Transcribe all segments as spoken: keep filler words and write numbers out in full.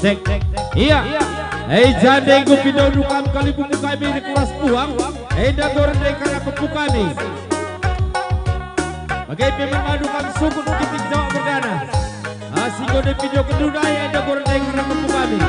Cek, cek. Iya. Hei jande enggo pindondu kam kalimbubu kami di kuras puang. Enda enggo rende karakup kami. Bage pe man bandu kam sukut kitik jawab perdana. Asi enggo dipindokenndu ndai enda enggo rende karakup kami.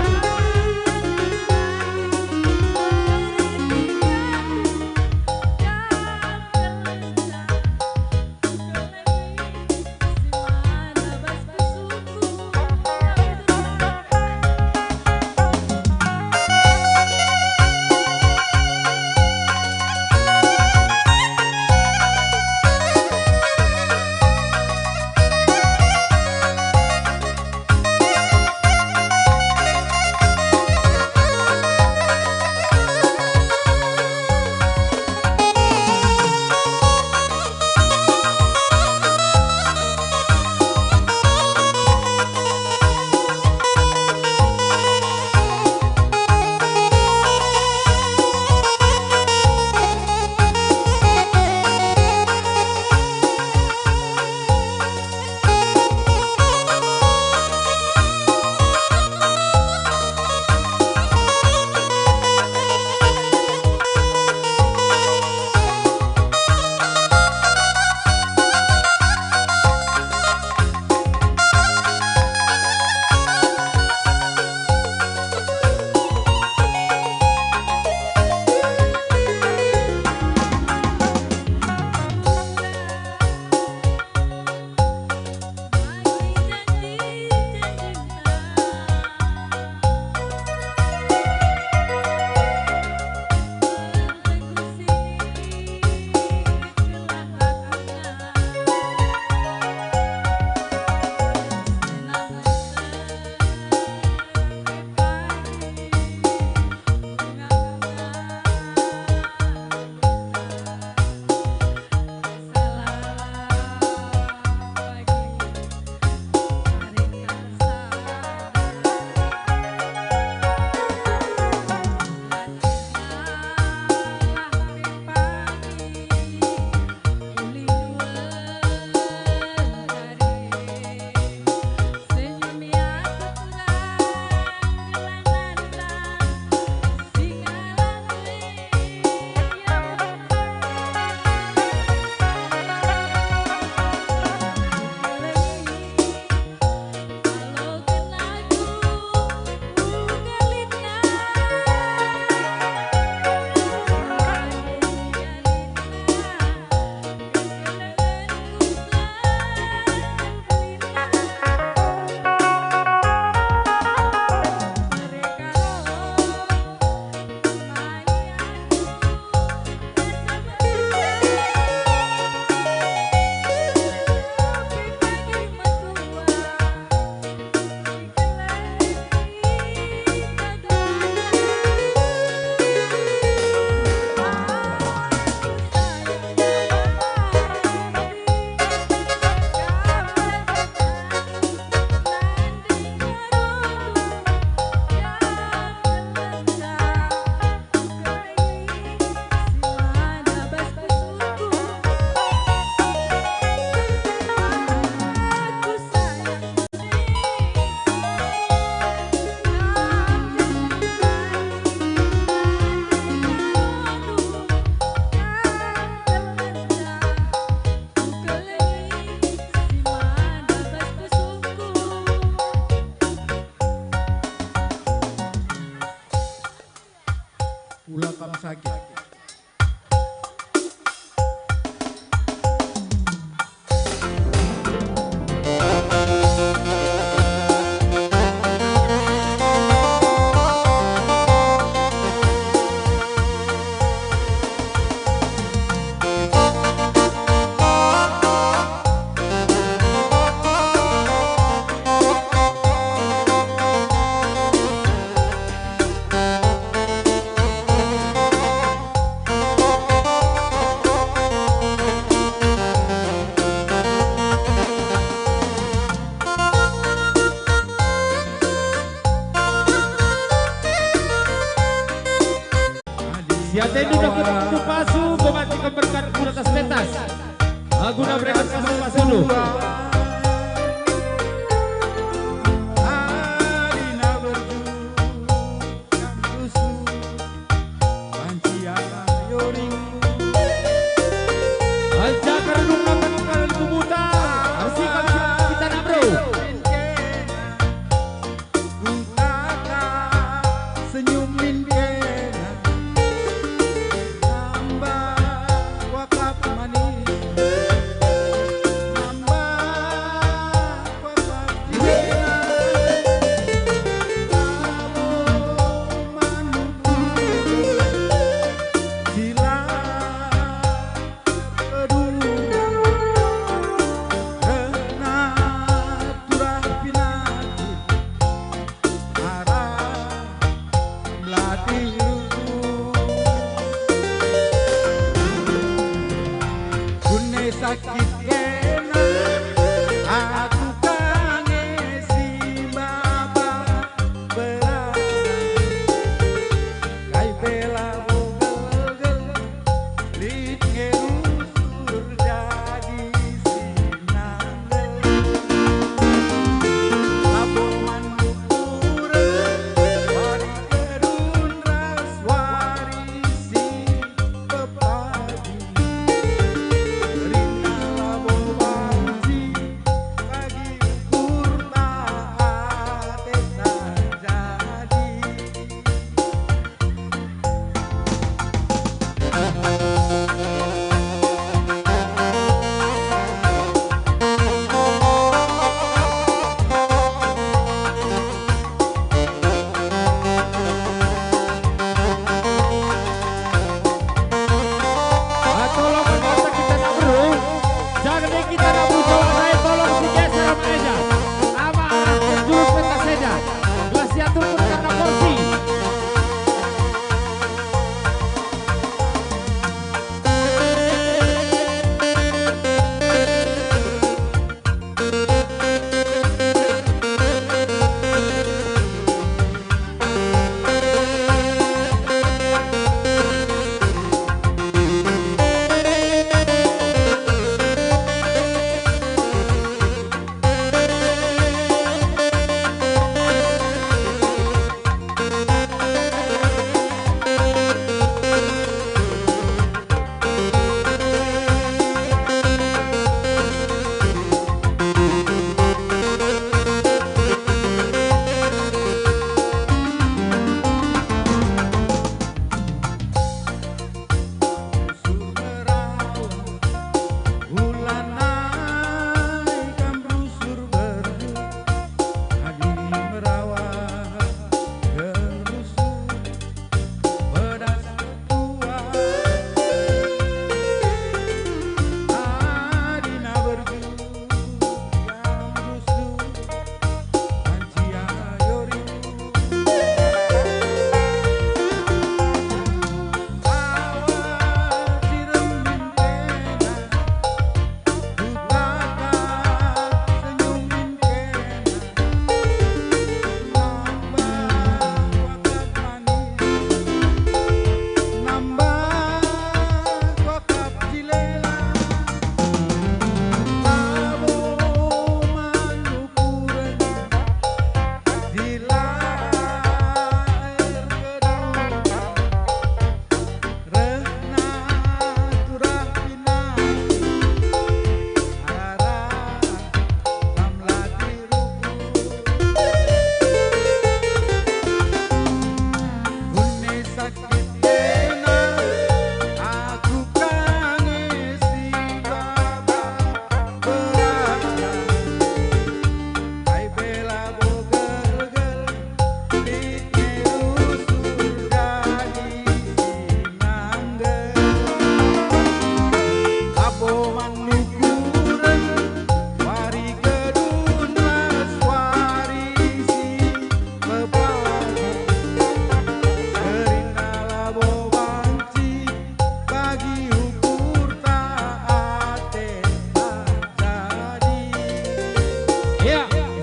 Ula kam sakit. Si atendu dakup pasu, boban cikemberkan ku atas pentas. Guna bereken pasu-pasundu.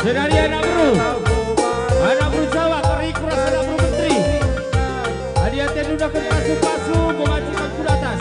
Jenari anak beru, anak beru Jawa, keriku ras anak beru menteri. Adi atendu ndah kin pasu-pasu, enggo banci bangku datas.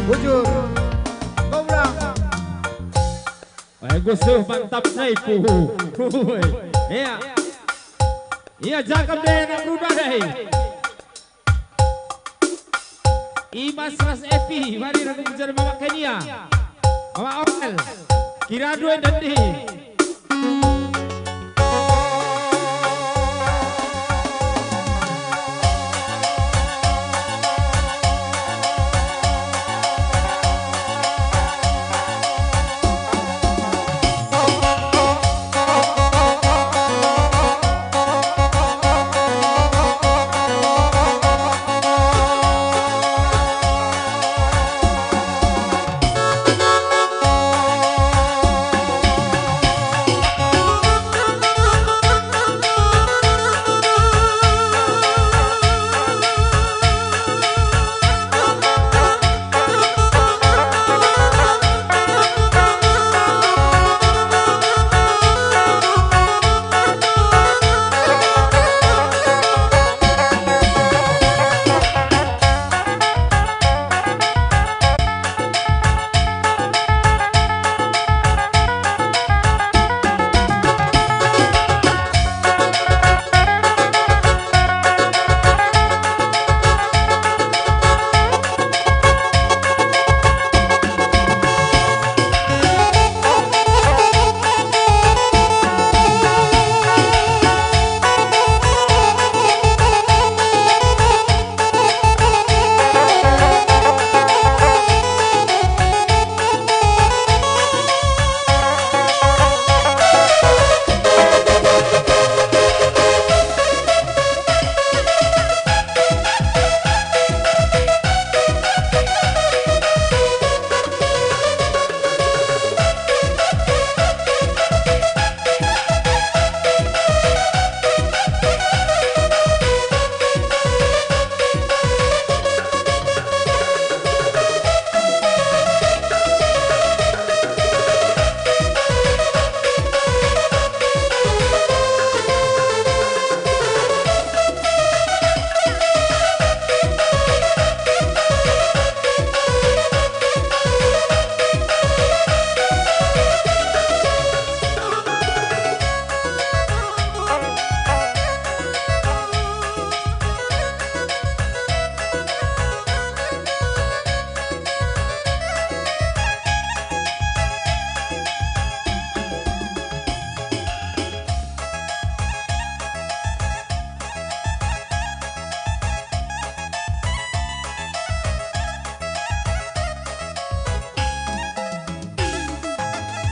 Bujur. Enggo ulang. Eh, Gus, eh, mantap, eh, puhu. Puhu, eh. Iya. Iya, jagem deh, anak muda deh. Ibas ras Epi, mari radu menjadi Mama Kenia. Mama Orel, kira dua dandi.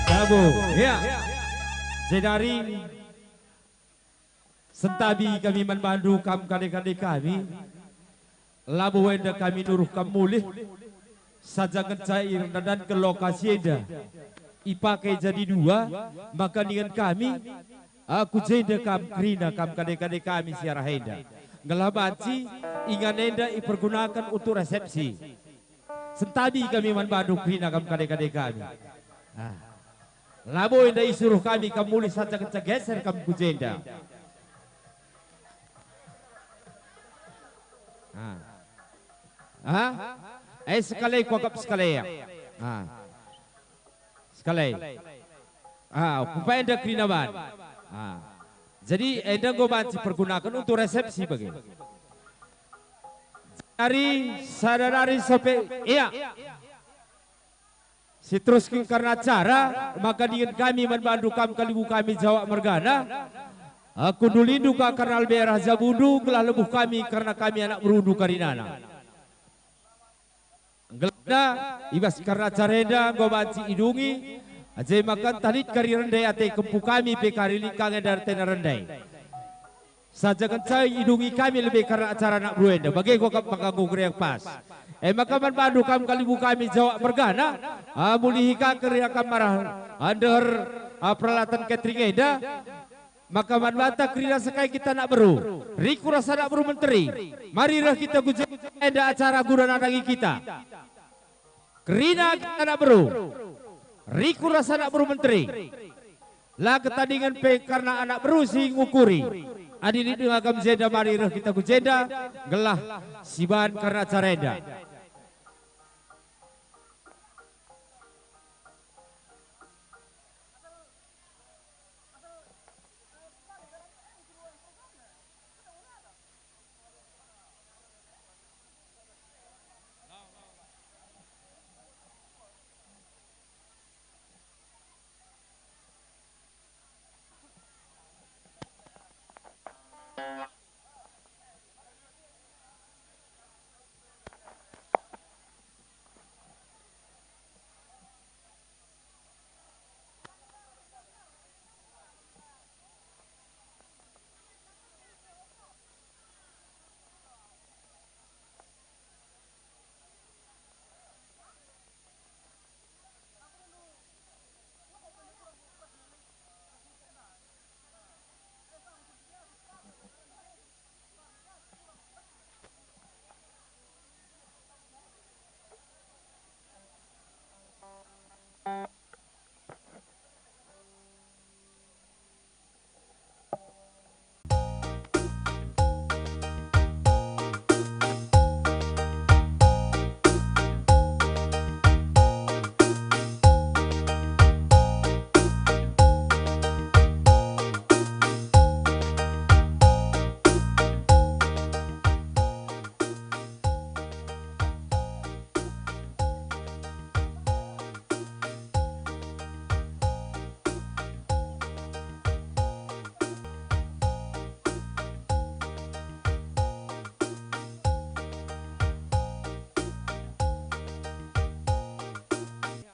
Dabo, ya. Jenari sentabi kami man bandu kam kade-kade kami. Labo enda kami nuruh kam mulih, saja ngenca idandanken lokasi enda ipake jadi dua, maka ningen kami, ah, ku jenda kam kerina kam kade-kade kami si arah enda. Gelah banci ingan enda ipergunaken untuk resepsi. Sentabi kami man bandu kerina kam kade-kade kami. Ah. Labo enda isuruh kami kam mulih saja ngenca geser kam ku jenda. Ah. Ah? Eh, sekali kuakap sekali ya. Ah. Sekali. Ah, kupa enda kerina ban. Ah. Jadi enda enggo banci pergunaken untuk resepsi bage. Nari sada nari sampai, iya. Siterusken kerna acara, maka dingen kami man bandu kam kalimbubu kami Jawak mergana. Aku ndulindu ka kerna lebe arah jabundu, gelah lebuh kami kerna kami anak berundu karinana. Gelahna, i bas kerna acara enda enggo banci idungi, aje maka ntah lit kari rende ate kempu kami pe kari lit ka nge artena rende. Saja ngenca idungi kami lebe kerna acara anak beru enda, bage kuakap maka enggo geriang pas. E maka man bandu kam kalimbubu kami Jawak mergana, ah, mulihi ka kerina kam arah, ah, ndeher, ah, peralatan catering enda, maka man banta kerina sekai kita anak beru, riku ras anak beru menteri, mari reh kita ku jenda enda acara guna nandangi kita. Kerina kita anak beru, riku ras anak beru menteri. La ketadingen pe kerna anak beru si ngukuri. Adi lit denga kam jenda mari reh kita ku jenda, gelah siban kerna acara enda.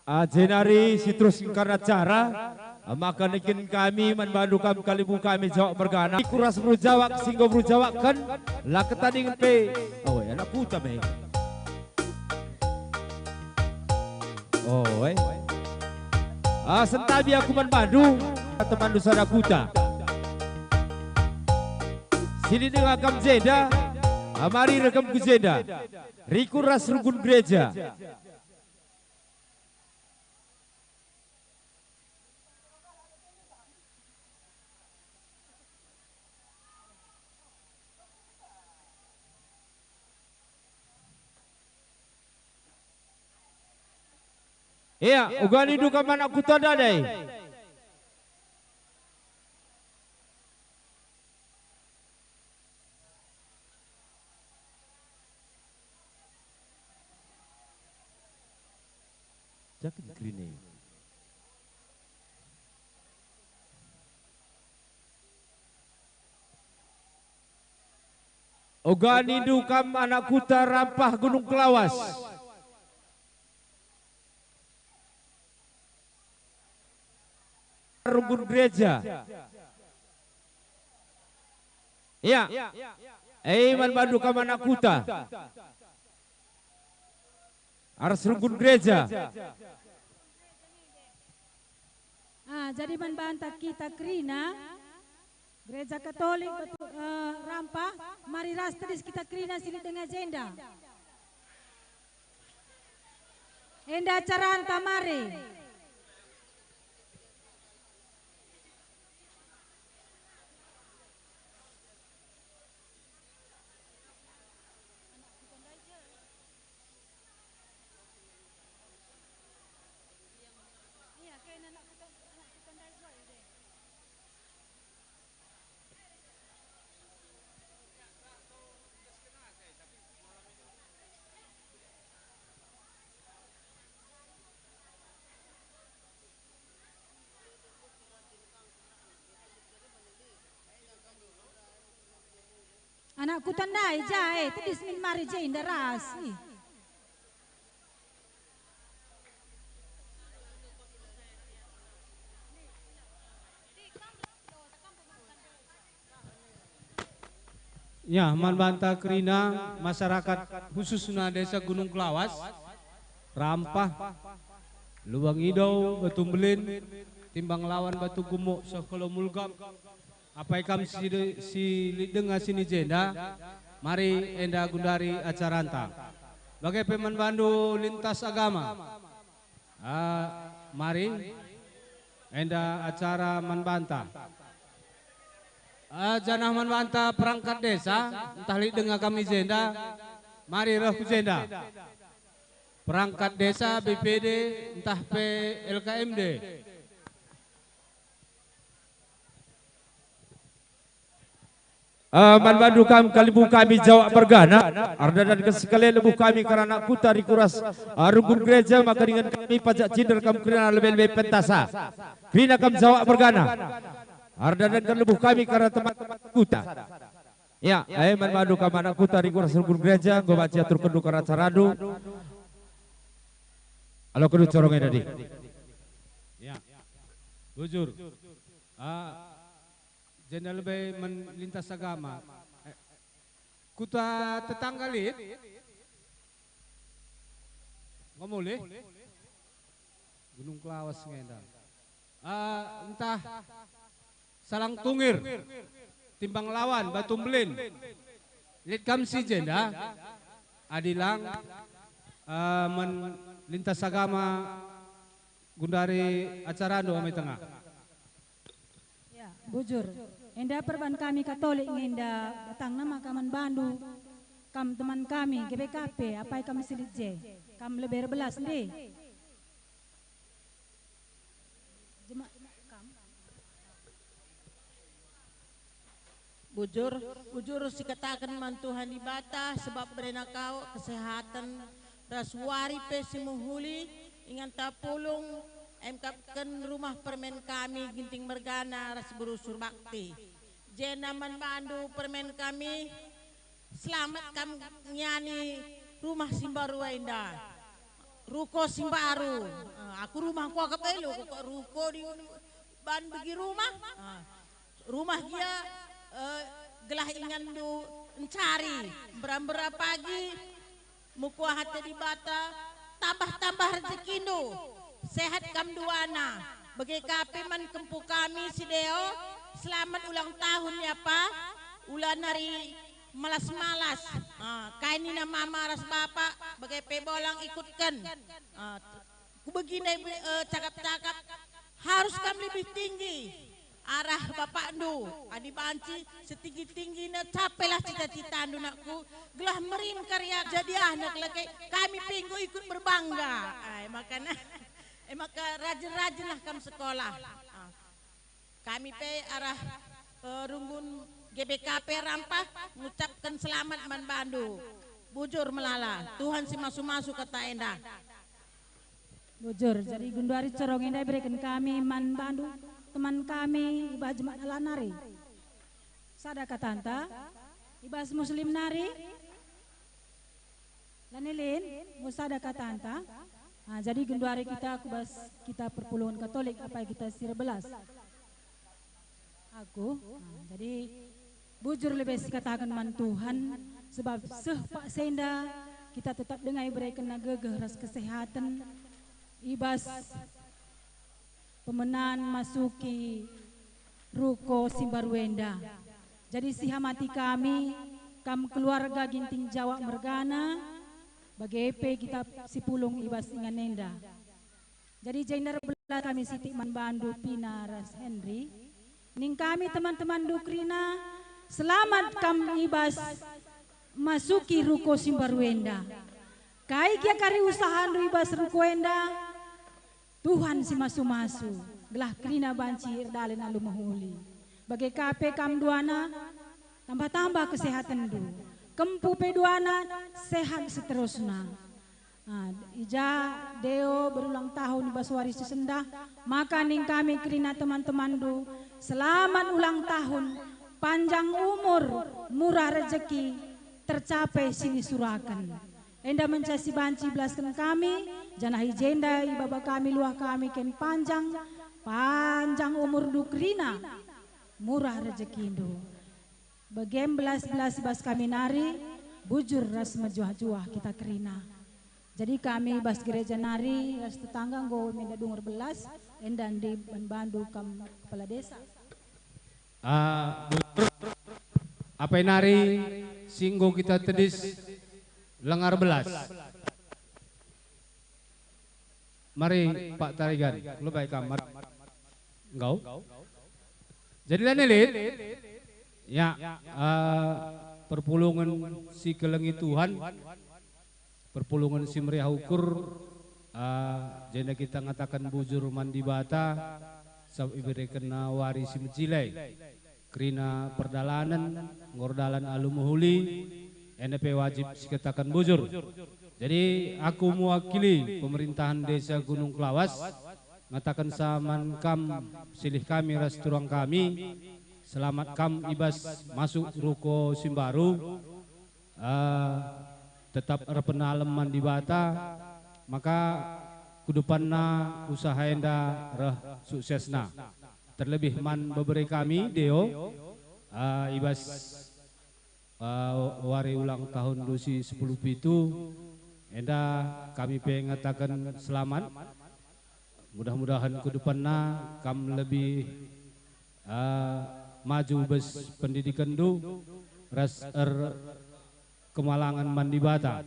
Ah, jenari si terus ngkar acara, ah, maka ningkin kami man bandu kam kalimbubu kami Jawak mergana. Riku ras beru Jawak, si enggo beru Jawakken, la ketadingen pe. Oh, anak kuta me. Oh, eh. Ah, sentabi aku man bandu, temanndu sada kuta. Si lit denga kam jenda, ah, mari reh kam ku jenda. Riku ras runggun gereja. Ia, uga nindu kam anak kuta ndai. Jaken kerina. Uga nindu kam anak kuta rampah Gunung Kelawas. Runggun gereja. Ia. E, man bandu kam anak kuta. Arah serungkun gereja. Ah, jadi man banta kita kerina, Gereja Katolik Batu, eh, Rampah, mari ras tedis kita kerina si lit denga jenda. Enda caranta, mari. Anak kuta ndai ja e, tedis min mari jenda ras. Ih. Ya, man banta kerina masyarakat khususna Desa Gunung Kelawas, Rampah, Lubang Idau, Batu Mbelin, Timbang Lawan, Batu Gemuk, seh Kolo Mulgam. Apai kam si de-, si lit denga sini jenda, mari enda gundari acaranta. Bage pe man bandu lintas agama. Ah, mari enda acara man banta. Ah, janah man banta perangkat desa, ntah lit denga kami jenda, mari reh ku jenda. Perangkat desa, B P D, ntah pe L K M D. Ah, man bandu kam kalimbubu kami Jawak mergana, erdalanken sekalian lebuh kami kerana kuta rikuras, ah, runggun gereja, maka dingen kami pajak cinder kam kerina lebe-lebe pentasa. Kerina kam Jawak mergana, erdalanken lebuh kami kerana teman-teman kuta. Ya, eh, man bandu kam anak kuta rikuras runggun gereja, enggo banci aturkenndu kerana acarandu. Alokenndu corong enda, Dik. Ya. Bujur. Ah, jenda lebe man lintas agama. Eh, kuta tetangga lit? Enggo mulih? Gunung Kelawas ngenda. Ah, ntah Salang Tungir, Timbang Lawan, Batu Mbelin. Lit kam si jenda? Adi lang, ah, man lintas agama gundari acarandu ame tengah. Ya, bujur. Enda perban kami Katolik nge enda datangna maka man bandu. Kam teman kami, G B K P, apai kam si lit je? Kam lebe erbelas ndi? Jema-, kam. Bujur, bujur sikataken man Tuhan Dibata, sebab berena kau kesehatan ras wari pe si mehuli, inganta pulung, emkapken rumah permen kami Ginting mergana ras Beru Surbakti. Jenda man bandu permen kami, selamat kam ngiani rumah si mbaru enda. Ruko si mbaru. Eh, aku rumah ku akap elo, kok ruko di ban begi rumah. Ah, rumah gia, eh, gelah inganndu encari, mbera-mbera pagi, mekuah ate Dibata, tambah-tambah rejekindu, sehat kam duana, bage ka pe man kempu kami si Deo, selamat ulang tahun ya Pa, ula nari malas-malas. Ah, kai nina mama ras bapa, bage pe bolang ikutken. Ah, Kubegi ndai, eh, cakap-cakap, harus kam lebih tinggi arah bapakndu. Adi banci setinggi-tinggina, capailah cita-citandu, nakku, gelah merim karya jadiahna keleke, kami pe enggo ikut berbangga. Ai, makana, eh, maka rajin-rajinlah kam sekolah. Ah. Kami pe arah, eh, runggun G B K P Rampah ngucapken selamat man bandu. Bujur melala, Tuhan si masu-masu kata enda. Bujur, jadi genduari corong enda ibereken kami man bandu, teman kami i bas jemaat Allah nari. Sada katanta, i bas Muslim nari. Lanai lit, enggo sada katanta. Ah, jadi genduari kita ku bas kita perpulungen Katolik apai kita si erbelas. Aku, ah, jadi Bujur lebe sikataken man Tuhan, sebab seh paksa enda kita tetap denga iberekenNa gegeh ras kesehaten i bas pemenan masuki ruko si mbaru enda. Jadi sihamati kami, kam keluarga Ginting Jawak mergana, bage pe kita si pulung i bas ingan enda. Jadi jenda erbelas kami sitik man bandu Pina ras Henry. Ning kami teman-temanndu kerina, selamat kam i bas masuki ruko si mbaru enda. Kai gia kari usahandu i bas ruko enda? Tuhan si masu-masu, gelah kerina banci erdalan alu mehuli. Bage ka pe kam duana, tambah-tambah kesehatenndu. Kempu pe duana, sehat seterusna. Ah, i ja Deo berulang tahun i bas wari si sendah, maka ning kami kerina teman-temanndu, selamat ulang tahun, panjang umur, murah rejeki, tercapai si nisuraken. Enda menca si banci ibelasken kami, janah i jenda ibaba kami luah kami kin panjang, panjang umurndu kerina, murah rejekindu. Bage belas-belas bas kami nari, bujur ras mejuah-juah kita kerina. Jadi kami bas gereja nari ras tetangga enggo menda dung erbelas, enda ndi man bandu kam kepala desa. Ah, bujur, apai nari si enggo kita tedis lenga erbelas. Mari, Pak Tarigan, lebai kam, mari. Enggau? Jadi la lit? Ya, eh, perpulungen si kelengi Tuhan, perpulungen si meriah ukur, eh, jenda kita ngataken bujur man Dibata, sabap iberekenNa wari si mejile. Kerina perdalanen, enggo erdalan alu mehuli, enda pe wajib sikataken bujur. Jadi, aku mewakili pemerintahan Desa Gunung Kelawas, ngatakenca man kam silih kami ras turang kami, selamat kam i bas masuk ruko si mbaru, eh, tetap erpenalem man Dibata, maka ku depanna usaha enda reh suksesna. Terlebih man bebere kami, Deo, eh, i bas, eh, wari ulang tahun si sepuluh pitu, enda kami pe ngataken selamat. Mudah-mudahan ku depanna kam lebih, eh, maju bas pendidikenndu ras er-, kemalangen man Dibata.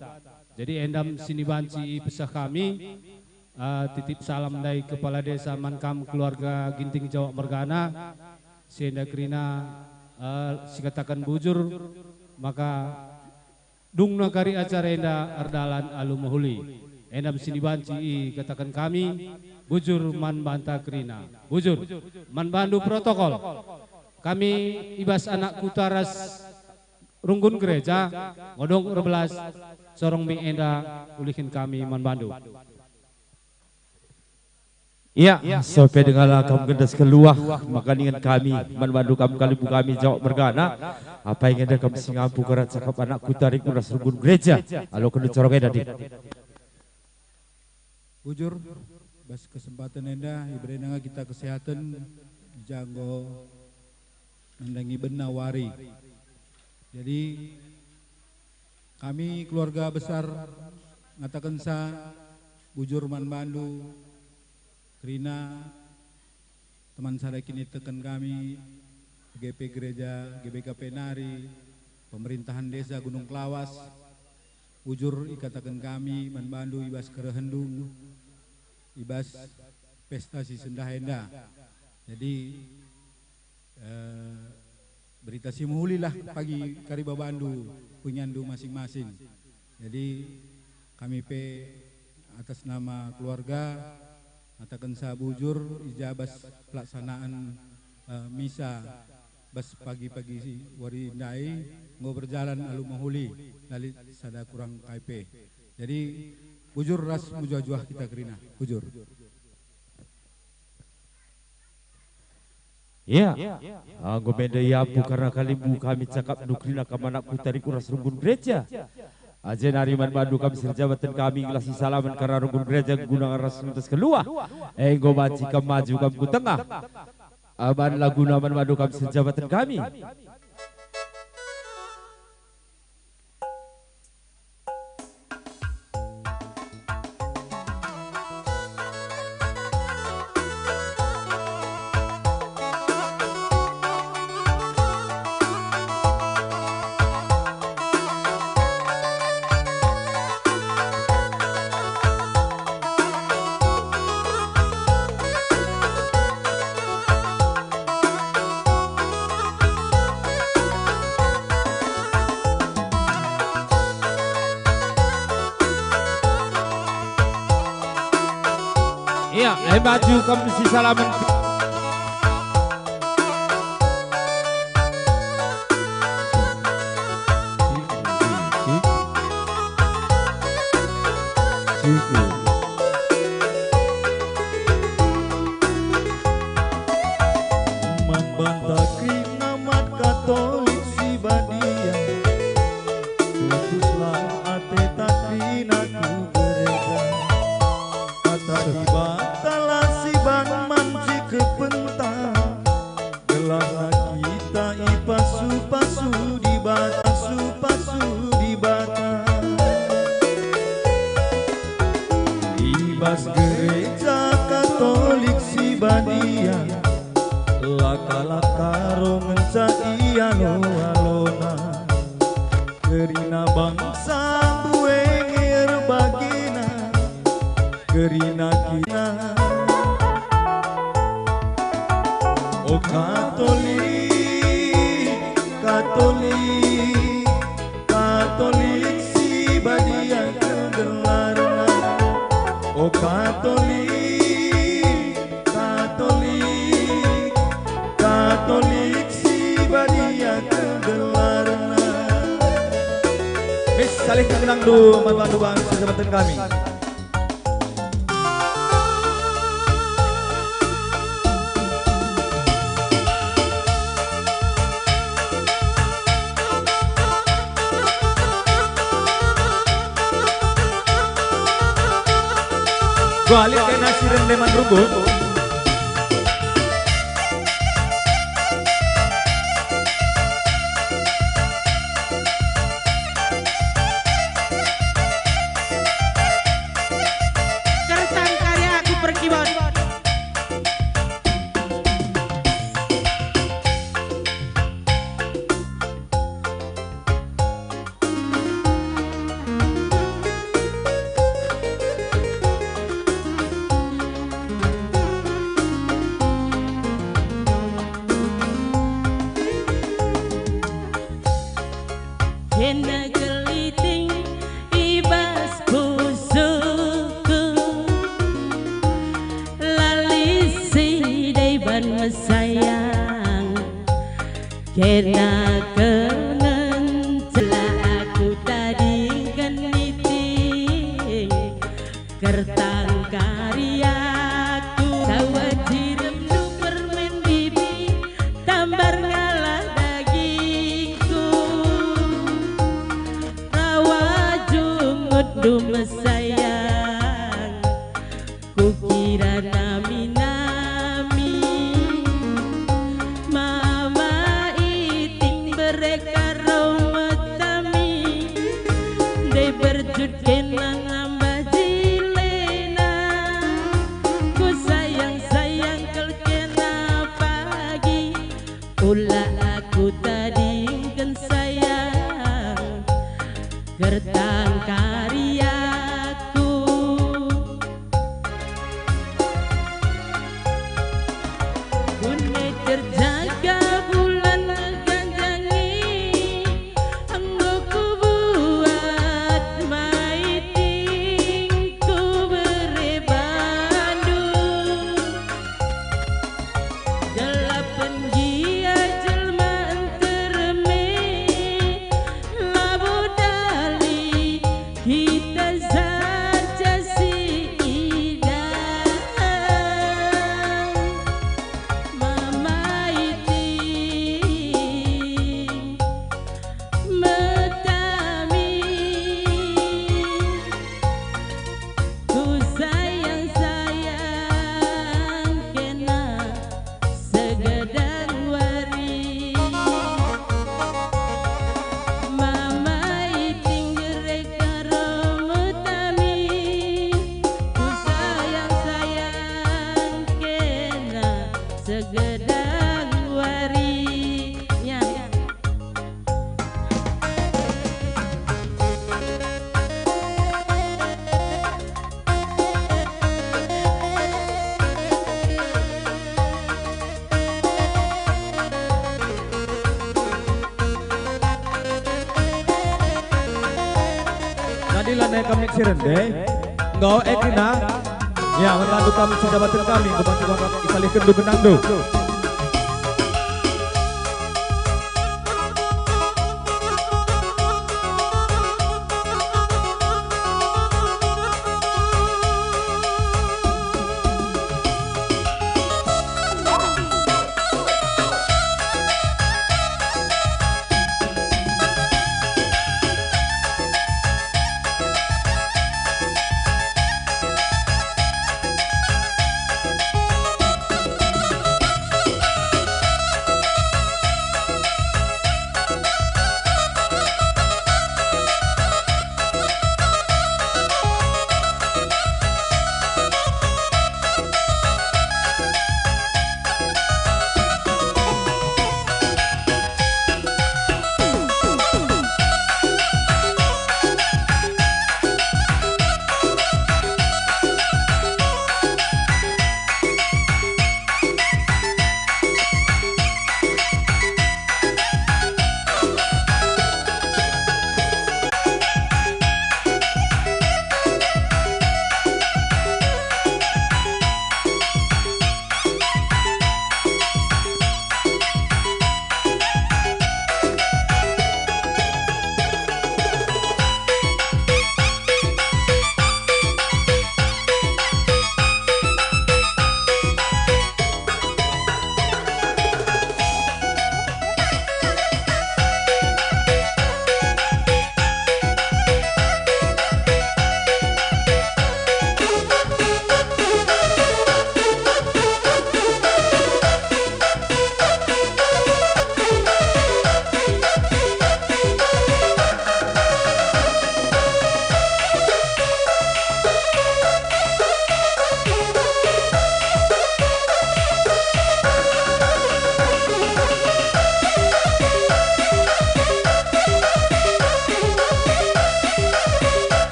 Jadi endam si banci ipeseh kami, eh, titip salam ndai kepala desa man kam keluarga Ginting Jawak mergana, si enda kerina, eh, sikataken bujur, maka dungna kari acara enda erdalan alu mehuli. Endam si banci ikataken kami, bujur man banta kerina. Bujur. Man bandu protokol. Kami i bas anak kuta ras runggun gereja, ngodong erbelas, sorong mi enda ulihin kami man bandu. Ia, sope dengalah kam gendas keluah, maka ningen kami, man bandu kam kalimbubu kami Jawak mergana, apai nge enda kam si ngampu kerna cakap anak kuta ras runggun gereja, aloken sorong enda, Dik. Bujur, bas kesempatan enda iberena kita kesehatan, janggo nandangi bena wari. Jadi, kami keluarga besar ngatakenca bujur man bandu, kerina teman sada kiniteken kami, G P Gereja, G B K P nari, pemerintahan Desa Gunung Kelawas, bujur ikataken kami man bandu i bas kerehenndu, i bas pesta si sendah enda. Jadi, eh, berita si mehulilah pagi kari babandu, punyandu masing-masing. Jadi, kami pe atas nama keluarga ngatakenca bujur i ja bas pelaksanaan, eh, misa bas pagi-pagi si wari ndai enggo berjalan alu mehuli, la lit sada kurang kai pe. Jadi, bujur ras mejuah-juah kita kerina. Bujur. Ya, enggo menda iampu kerna kalimbubu kami cakapndu kerina kam anak kuta ras runggun gereja. Aje nari man bandu kami si erjabaten kami gelah sisalamen kerna runggun gereja guna ras ngentas keluah. Enggo banci kam maju kam ku tengah. Aban laguna man bandu kami si erjabaten kami. Ya, eh, maju kam si salaman. Man banta kerina umat Katolik si badia, tutuslah ateta kerina ku gereja. Kata Dibatalah si ban mancik kepenta, gelah kita ipasu-pasu Dibata, pasu-pasu Dibata. I bas gereja Katolik si badia, la kalak Karo ngenca ialo-alona. Kerina bangsa mbue nge erbagina, kerina kita. O Katolik, Katolik, Katolik si badia gelarna. O Katolik, Katolik, Katolik si badia gelarna. Mis, salihken genangndu man bandu bangsa jabatan kami. Balik kena si rende man runggu. Kertang karyaku perkibon. Kena keliting i bas pusuhku, la lit si deban mesayang. Kena kengen cela aku tadingken niting. Kertang kariaku, tawa jiremndu permen bibi, tambar ngalah dagingku. Rawa jumutndu mesayang, kukira nami-nami. Mama Iting bere Karo metami, ndai berjut kena nambah jilena. Ku sayang-sayang kal kena pagi, ula aku tadingken sayang, kertang kariaku. Bune terjaga bulan ganjangi, enggo kubuat maiting kubere bandu. Delapen gia jelma nterem e, labo dali kita saja si idah. Mama Iting metami. Ku sayang-sayang kena segedang wari. Mama Iting bere Karo metami. Ku sayang-sayang kena segedang wari. Ya. Jadi lanai kami si rende, enggo e kena. Ya, man bandu kam, sidabaten kami, enggo banci isalihkenndu genangndu.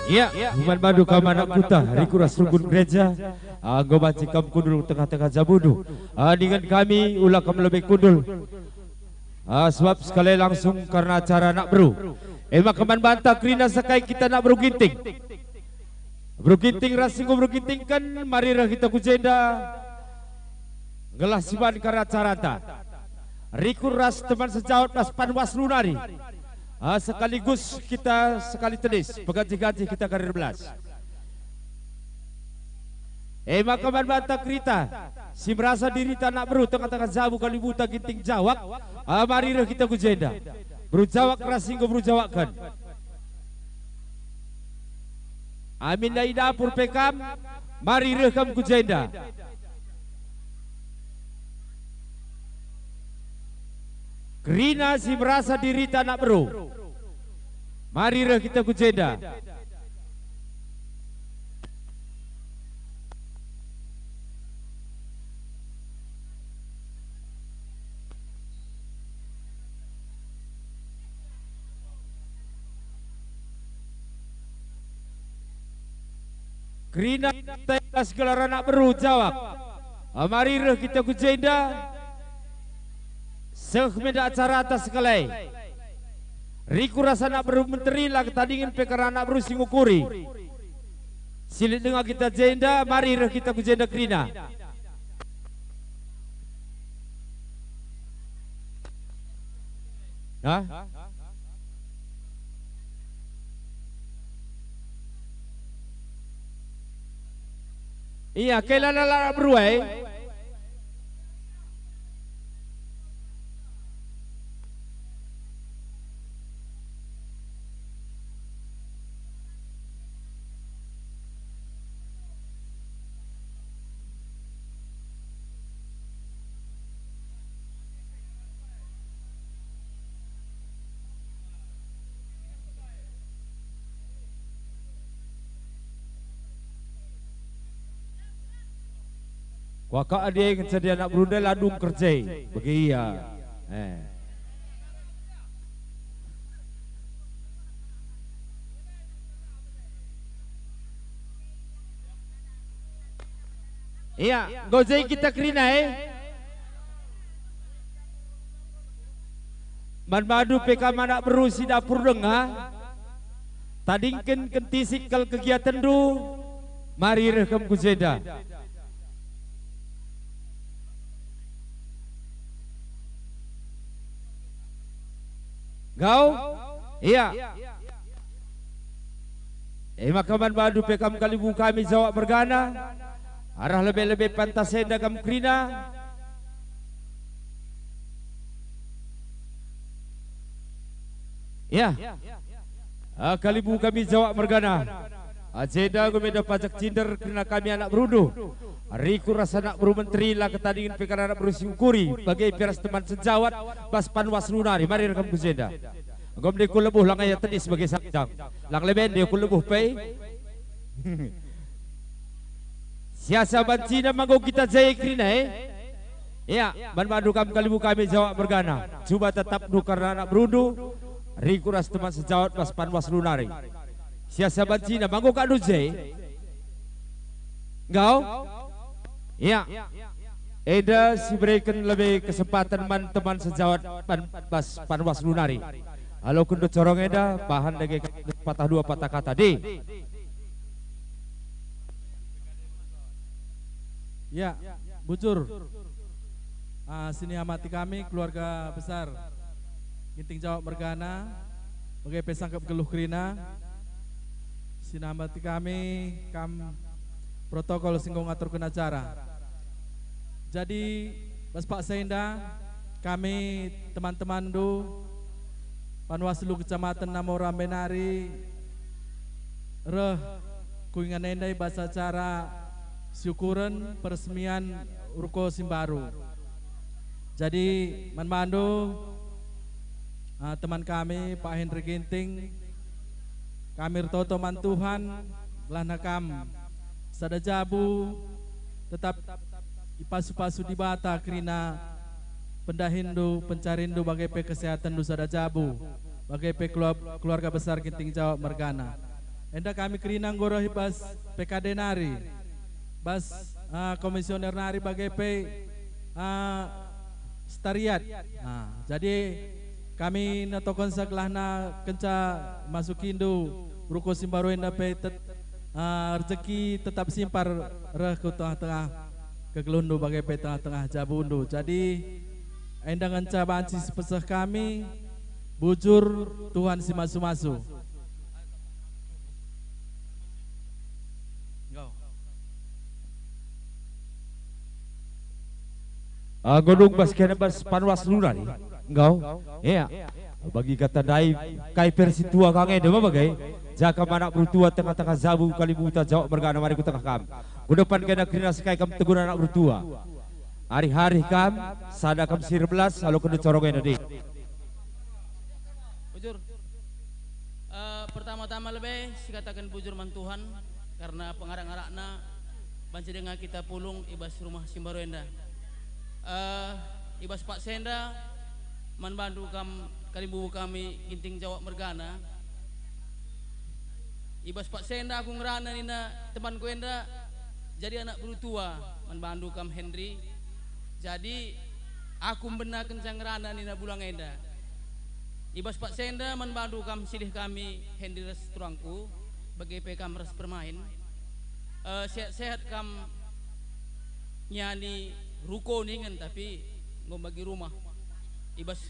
Ya, man bandu kam anak kuta, riku ras runggun gereja, ah, enggo banci kam kundul tengah-tengah jabundu. Ah, dingen kami ula kam lebe kundul. Ah, sebab sekalai langsung kerna acara anak beru. E maka man banta kerina sekai kita anak beru Ginting. Beru Ginting ras si enggo beru Gintingken, mari reh kita ku jenda. Gelah siban kerna acaranta. Riku ras teman sejawat ras Panwaslu nari. Ah, sekaligus kita sekali tedis, peganjih-ganjih kita karir belas. E maka man banta kerita, si merasa dirita anak beru tengah-tengah jabu kalimbuta Ginting Jawak, ah, mari reh kita ku jenda. Beru Jawak ras si enggo beru Jawakken. Aminna i dapur pe kam, mari reh kam ku jenda. Kerina si merasa dirita anak beru, mari reh kita ku jenda. Kerina tailas gelar anak beru Jawak. Mari reh kita ku jenda. Seh me nda acaranta sekalai. Riku ras anak beru menteri la ketadingen pe kerna anak beru si ngukuri. Si lit denga kita jenda, mari reh kita ku jenda kerina. Nah. Ia, kela lalap beru e. Kuakap adi ngenca dia anak berundai la dung kerja, bagi ia. Eh. Ia, enggo je kita kerina, eh. Man bandu pe kam anak beru si dapur denga, tadingken kentisik kal kegiatenndu, mari reh kam ku jenda. Enggo? Ia. E maka man bandu pe kam kalimbubu kami Jawak mergana, arah lebe-lebe pantas enda kam kerina. Ia. Ah, kalimbubu kami Jawak mergana. Ah, jenda enggo me dah pajak cinder kerina kami anak berundu. Riku ras anak beru menteri la ketadingen pe kan anak beru si ukuri, bage pe ras teman sejawat bas Panwaslu nari, mari reh kam ku jenda. Enggo me dah ku lebuh lang ia tedis bage sandang. Lang lebe nde ku lebuh pe. Siasa bancina manggo kita je kerina, eh? Ia, man bandu kam kalimbubu kami Jawak mergana. Cuba tetapndu kerna anak berundu, riku ras teman sejawat bas Panwaslu nari. Siasa bancina manggo kandu je? Enggo? Ia. Enda si bereken lebe kesempatan man teman sejawat pan-, bas Panwaslu nari. Aloken do corong enda, bahan dage patah dua patah kata, deh. Ya, bujur. Ah, si niamati kami keluarga besar Ginting Jawak mergana, bage pe sangkep geluh kerina. Si niamati kami kam protokol si enggo ngaturken acara. Jadi, bas paksa enda, kami teman-temanndu Panwaslu Kecamatan Namora mbe nari reh ku ingan enda i bas acara syukuren peresmian ruko si mbaru. Jadi, man bandu, ah, teman kami, Pak Henry Ginting, kami ertoto man Tuhan, gelahna kam sada jabu tetap ipasu-pasu Dibata kerina pendahinndu, pencarinndu, bage pe kesehatenndu sada jabu, bage pe kelua-, keluarga besar Ginting Jawak mergana. Enda kami kerina enggo reh i bas P K D nari, bas, ah, komisioner nari, bage pe, ah, Setariat. Nah, jadi kami natokensa gelahna kenca masukindu ruko si mbaru enda pe tet-, ah, rejeki tetap simpar reh ku tengah-tengah kegeluhndu bage pe tengah-tengah jabundu. Jadi, enda ngenca banci sipeseh kami, bujur Tuhan si masu-masu. Enggo. Ah, enggo dung bas kena bas Panwaslu nari. Enggo. Ia. Bagi kata ndai, kai pe si tua ka nge, dema bage. Jaka anak beru tua tengah-tengah jabu kalimbubu Jawak mergana mari ku tengah kam. Ku depan kena kerina sekai kam tegun anak beru tua. Arih-arih kam, sada kam si erbelas, aloken do corong enda, deh. Bujur. Eh, pertama-tama lebe sikataken bujur man Tuhan, karna pengarak-ngarakna banci denga kita pulung i bas rumah si mbaru enda. Eh, i bas paksa enda, man bandu kam kalimbubu kami Ginting Jawak mergana. I bas paksa enda aku ngerana nina temanku enda jadi anak beru tua man bandu kam Henry. Jadi, aku mbena kenca ngerana nina bulang enda. I bas paksa enda man bandu kam silih kami Henry ras turangku, bage pe kam ras Permain. Eh, sehat-sehat kam nyani ruko ningen, tapi enggo bagi rumah. I bas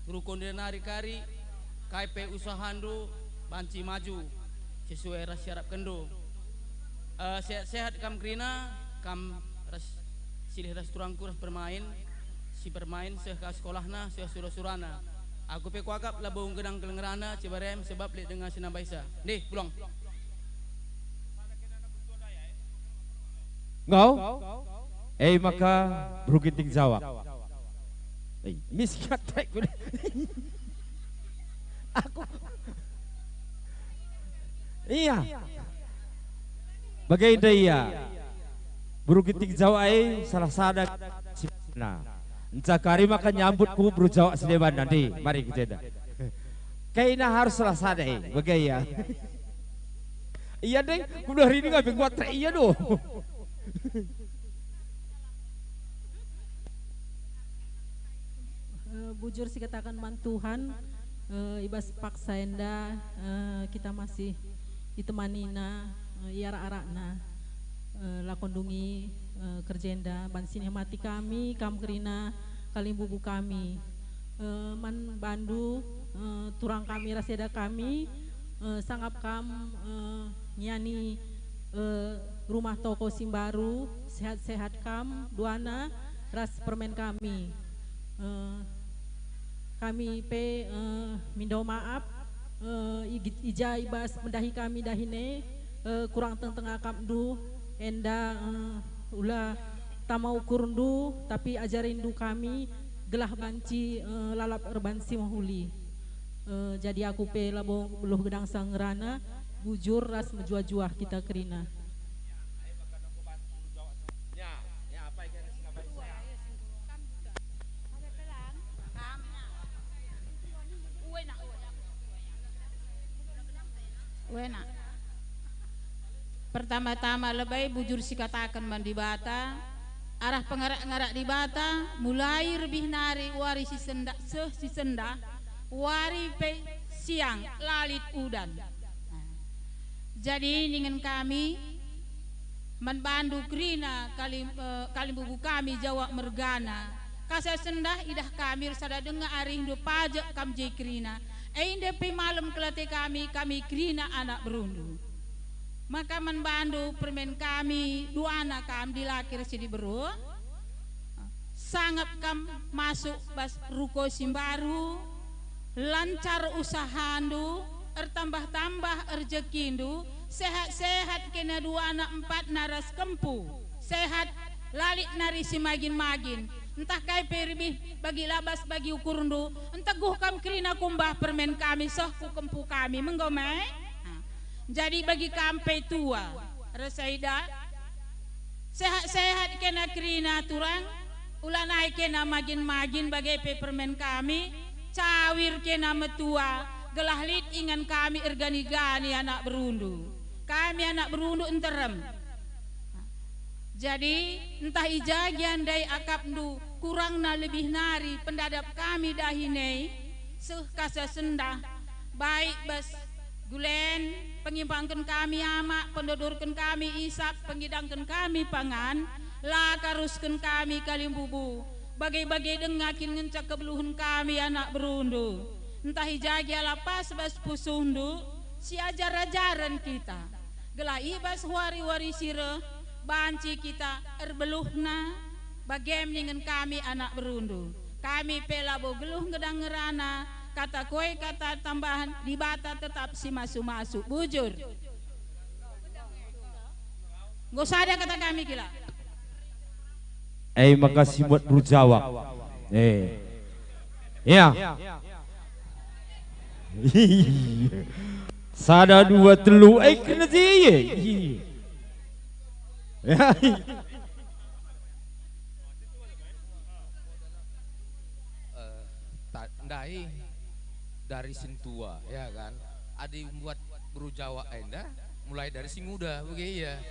ruko nari kari, kai pe usahandu banci maju sesuai ras si arapkenndu. Eh, sehat-sehat kam kerina, kam ras silih ras turangku ras Permain, si Permain seh ka sekolahna, seh sura-surana. Aku pe kuakap labo nggenang kal ngerana Ciberem sebab lit denga si nambaisa. Ndeh, pulang. Enggo? E maka beru Ginting Jawak. Eh, miskin atek. Aku. Ia. Bage enda ia. Beru Ginting Jawa e salah sada si na. Nca kari maka nyambutku beru Jawa si deban nande, mari ku jenda. Kaina harus salah sada e, bage ia. Ia deh, kudah rini ngabe nguat reh ia doh. Eh, bujur sikataken man Tuhan, eh, i bas paksa enda, eh, kita masih itemanina, eh, i arak-arakna, eh, la kundungi, eh, kerja enda. Banci nihemati kami, kam kerina kalimbubu kami. Eh, man bandu, eh, turang kami ras eda kami, eh, sangap kam, eh, ngiani, eh, rumah toko si mbaru, sehat-sehat kam duana ras permen kami. Eh, kami pe, eh, mindo maap, eh, i, i ja i bas mendahi kami dahin e, eh, kurang tengteng akapndu enda, eh, ula tama ukurndu, tapi ajarindu kami gelah banci, eh, lalap erban si mehuli. Eh, jadi aku pe labo beluh gedang sang ngerana, bujur ras mejuah-juah kita kerina. Wena. Pertama-tama lebe bujur sikataken man Dibata, arah pengarak-ngarak Dibata, mulai rebih nari wari si sendah seh si sendah, wari pe siang la lit udan. Jadi ningen kami, man bandu kerina kalim-, eh, kalimbubu kami Jawa mergana. Kasa sendah idah kami ersada denga arihndu pajek kam je kerina. Enda pe malem kelate kami, kami kerina anak berundu. Maka man bandu permen kami duana kam dilaki ras si diberu. Sangap kam masuk bas ruko si mbaru, lancar usahandu, ertambah-tambah erjekindu, sehat-sehat kena duana empatna ras kempu, sehat, la lit nari si magin-magin, ntah kai pe rebih bagi labas bagi ukurndu, nteguh kam kerina kumbah permen kami seh ku kempu kami, me enggo me? Nah, jadi bagi kam pe tua, ras eda, sehat-sehat kena kerina turang, ulanai kena magin-magin bage pe permen kami, cawir kena metua, gelah lit ingan kami ergani-gani anak berundu. Kami anak berundu nterem. Jadi, ntah i ja gia ndai akapndu, kurangna lebih nari pendadap kami dahin e, seh kasa sendah, baik bas Gulen, pengimbangken kami amak, pendodorken kami isap, pengidangken kami pangan, la karusken kami kalimbubu. Bage-bage denga kin ngenca kebeluhen kami anak berundu. Ntah i ja gia la pas bas pusuhndu, siajar-ajaren kita. Gelah i bas wari-wari si reh, banci kita erbeluhna, bagem ningen kami anak berundu. Kami pe labo geluh ngedang ngerana, kata koe kata tambahen, Dibata tetap si masu-masu. Bujur. Enggo sada kata kami kila. Eh, makasih buat beru Jawa. Eh. Ya. Sada, dua, telu. Eh, kena je, ye. Ya. Eh, ta-, ndai dari sintua, ya kan? Adi mbuat beru Jawa enda, mulai dari si nguda, bage ia.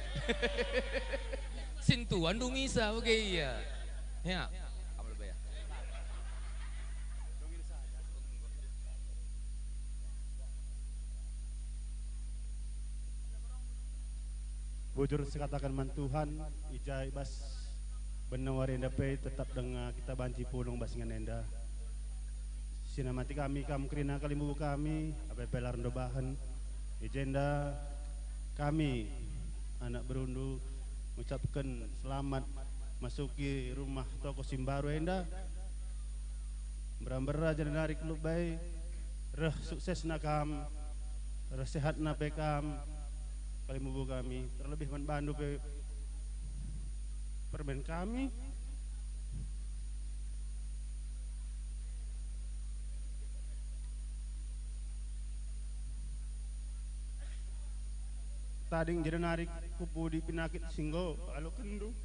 Sintua ndungisa, bage ia. Ya, kamu lebih ya. Bujur sikataken man Tuhan, i ja i bas bena wari enda pe tetap denga kita banci pulung bas ingan enda. Sinamati kami kam kerina kalimbubu kami, apai pe la erndobahen. I jenda kami, anak berundu, ngucapken selamat masuki rumah toko si mbaru enda. Mbera-mbera janah nari kelub bai, reh suksesna kam, reh sehatna pe kam, kalimbubu kami, terlebih man bandu pe permen kami. Tading jadi narik kupudi penakit si enggo alokenndu.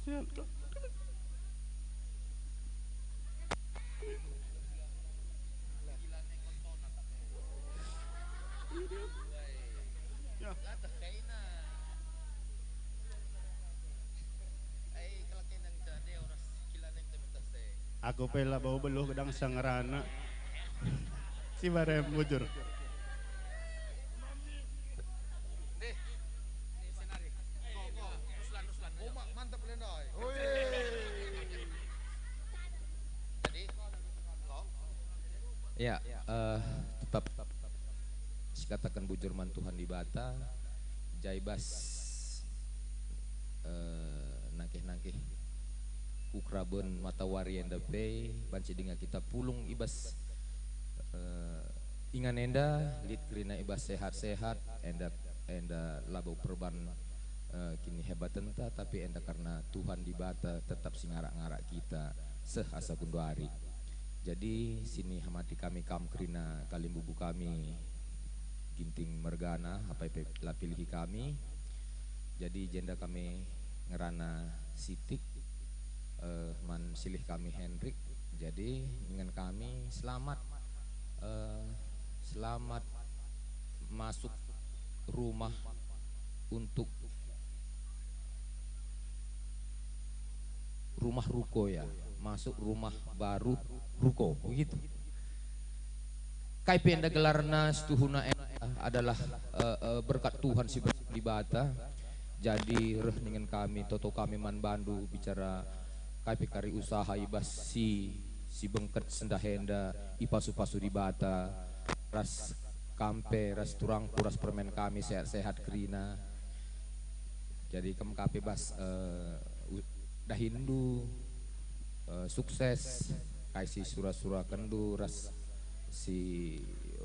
Sehat kah? Ya. Aku pe labo beluh gedang sa ngerana. Si barem bujur. Ya, eh, tetap sikataken bujur man Tuhan Dibata, jai bas, eh, nangkih-nangkih kukraben matawari enda pe banci denga kita pulung i bas, eh, ingan enda, lit kerina i bas sehat-sehat, enda, enda labo perban, eh, kinihebatenta, tapi enda karena Tuhan Dibata tetap si ngarak-ngarak kita seh asa genduari. Jadi, sinihamati kami kam kerina kalimbubu kami, Ginting mergana, apai pe la pilihi kami. Jadi, jenda kami ngerana sitik, eh, man silih kami Henrik. Jadi, ningen kami selamat, eh, selamat masuk rumah untuk rumah ruko, ya, masuk rumah baru ruko, begitu. Kai pe enda gelarna, setuhuna enda adalah, eh, eh, berkat Tuhan si ber-, Dibata. Jadi reh ningen kami, toto kami man bandu bicara kai pe kari usaha i bas si, si bengket sendah enda, ipasu-pasu Dibata, ras kam pe, ras turangku, ras permen kami sehat-sehat kerina. Jadi kam ka pe bas, eh, u-, dahinndu, eh, sukses, kai si sura-surakenndu ras si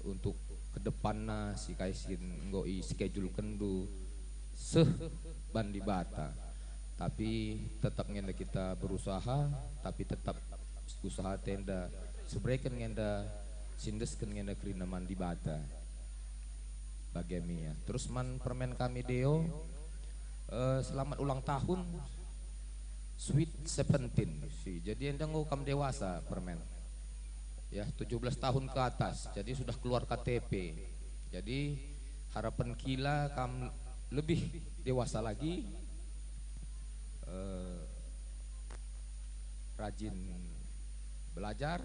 untuk ke depanna, si kai si enggo i schedule-kenndu seh ban Dibata. Tapi tetap nge enda kita berusaha, tapi tetap usaha enda sebereken nge enda, sindesken nge enda kerina man Dibata. Bage me ia. Terus man permen kami Deo, eh, selamat ulang tahun, Sweet Seventeen. Si, jadi enda enggo kam dewasa, permen. Ya, tujuh belas tahun ke atas, jadi sudah keluar K T P. Jadi, harapan kila kam lebih dewasa lagi, eh, rajin belajar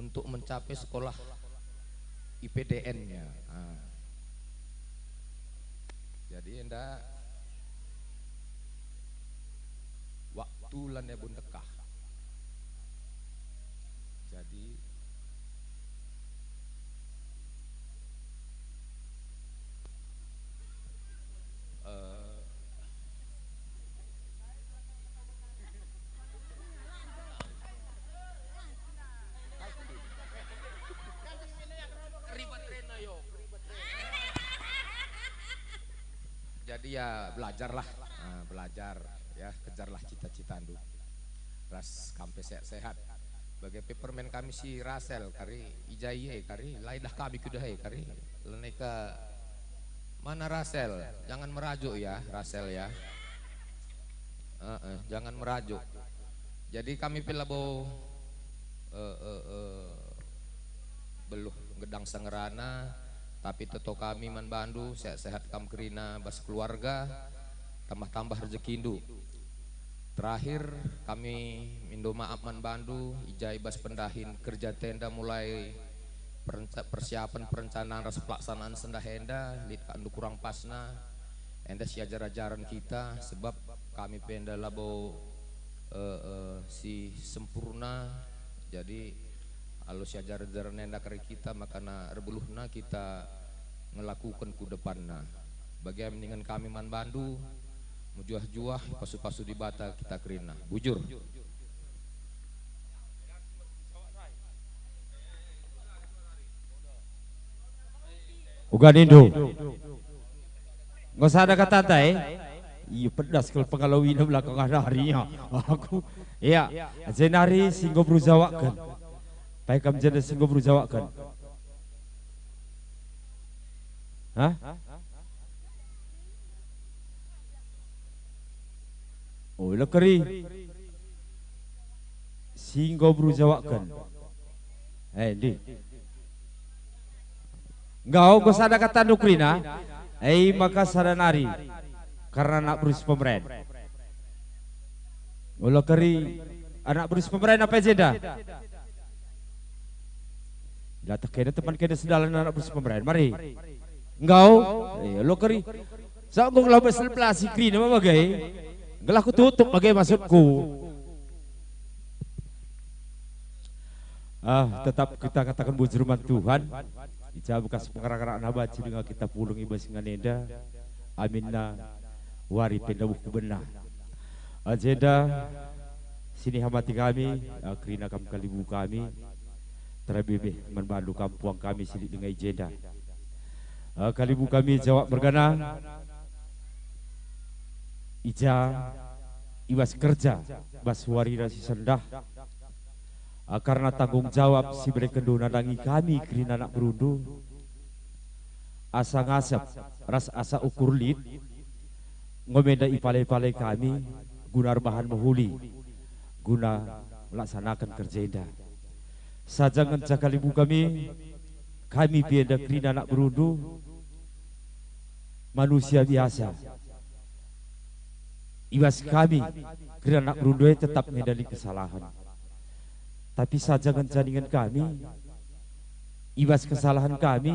untuk mencapai sekolah I P D N-nya. Ah. Jadi enda waktu la ndai bo ndekah. Jadi, eh, Jadi ya belajarlah, eh, belajar, ya, kejarlah cita-citandu. Ras kam pe sehat-sehat. Bage pe permen kami si Rasel kari, i ja ia kari, la idah kami kudah e kari. Lanai ka mana Rasel? Jangan merajuk ya, Rasel ya. Heeh, jangan merajuk. Jadi kami pe labo, eh, eh, eh, beluh gedang sa ngerana, tapi toto kami man bandu, sehat-sehat kam kerina bas keluarga, tambah-tambah rejekindu. Terakhir, kami mindo maaf man bandu, i ja i bas pendahin kerja tenda mulai perenca-, persiapan, perencanaan ras pelaksanaan sendah enda, lit ka ndu kurang pasna, enda siajar-ajaren kita, sebab kami pe enda labo, eh, eh, si sempurna. Jadi, alu siajar-ajaren enda kari kita, makana erbeluhna kita ngelakuken ku depanna. Bage me ningen kami man bandu, mejuah-juah, pasu-pasu Dibata kita kerina. Bujur. Uga nindu. Enggo sada katanta, eh? Ia pedas kal pengalawina belakang nari, ya. Aku, ya, jenari si enggo berusahaken. Pai kam jenda si enggo berusahaken? Hah? Oh, lekeri. Si enggo berusahaken. Eh, ndi? Enggau, enggo sada katandu kerina, e maka sada nari, kerna anak beru si pemeren. Ula keri anak beru si pemeren apa jenda? Ilatah kena teman kena sedalan anak beru si pemeren, mari. Enggau, eh, ula keri. Sa enggo ngelah besel pelasi kerina ma bage. Ngelah kututup bage maksudku. Ah, tetap kita kataken bujur man Tuhan. I ja bekas pengerak-kerakna banci denga kita pulung i bas ingan enda. Aminna wari pe ndabuh kubenah. Ajenda sinihamati kami, ah, kerina kam kalibu kami, terlebih man bandu kam puang kami si lit denga i jenda. Ah, kalibu kami Jawak mergana, i ja, i bas kerja, bas warina si sendah, ah, kerna tanggung jawab si berekenndu nandangi kami kerina anak berundu, asa ngasep ras asa ukur lit, enggo menda ipale-pale kami guna erbahan mehuli, guna melaksanaken kerja enda. Saja ngenca kalibu kami, kami pe enda kerina anak berundu, manusia biasa. I bas kami, kerina anak berundu e tetap ngendali kesalahen. Tapi saja ngenca ningen kami, i bas kesalahen kami,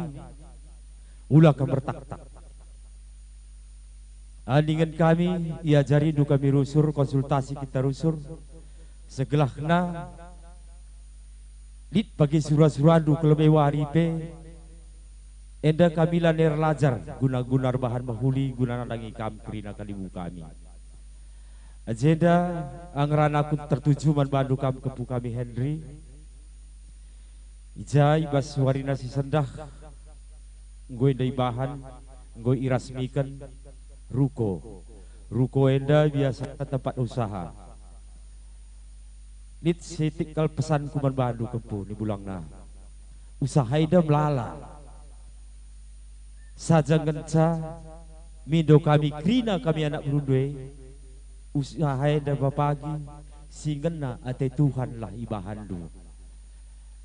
ula kam mertaktak. Ningen kami, iajarindu kami rusur, konsultasi kita rusur, segelahna lit bagi sura-surandu kelebe wari pe, enda kami lanai erlajar guna-guna erbahan mehuli guna nandangi kam kerina kalibu kami. Ajenda, ah, ngerana aku tertuju man bandu kam kempu kami Henry. I ja i bas warina si sendah, enggo enda ibahan, enggo irasmiken ruko. Ruko enda biasana tempat usaha. Lit sitik kal pesanku man bandu kempu ni bulangna. Usaha enda melala. Saja ngenca mindo kami kerina kami anak berundu e, usaha enda pepagi si ngena ate Tuhan lah ibahanndu.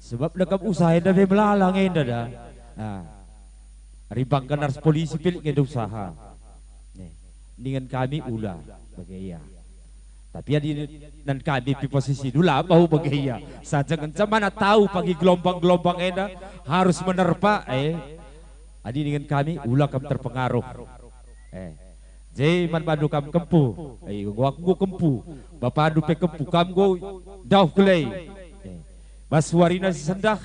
Sebab dekap usaha enda pe melala nge enda da. Ah. Rimbangken ras polisi pe lit nge enda usaha. Nih, ningen kami ula bage ia. Tapi adi ningen kami pe posisindu la bau bage ia. Saja ngenca mana tau pagi gelombang-gelombang enda harus menerpa, eh. Adi ningen kami ula kam terpengaruh. Eh. Je man bandu kam kempu. Eh, enggo aku enggo kempu. Bapandu pe kempu, kam enggo dauh kele. Eh. Bas warina si sendah,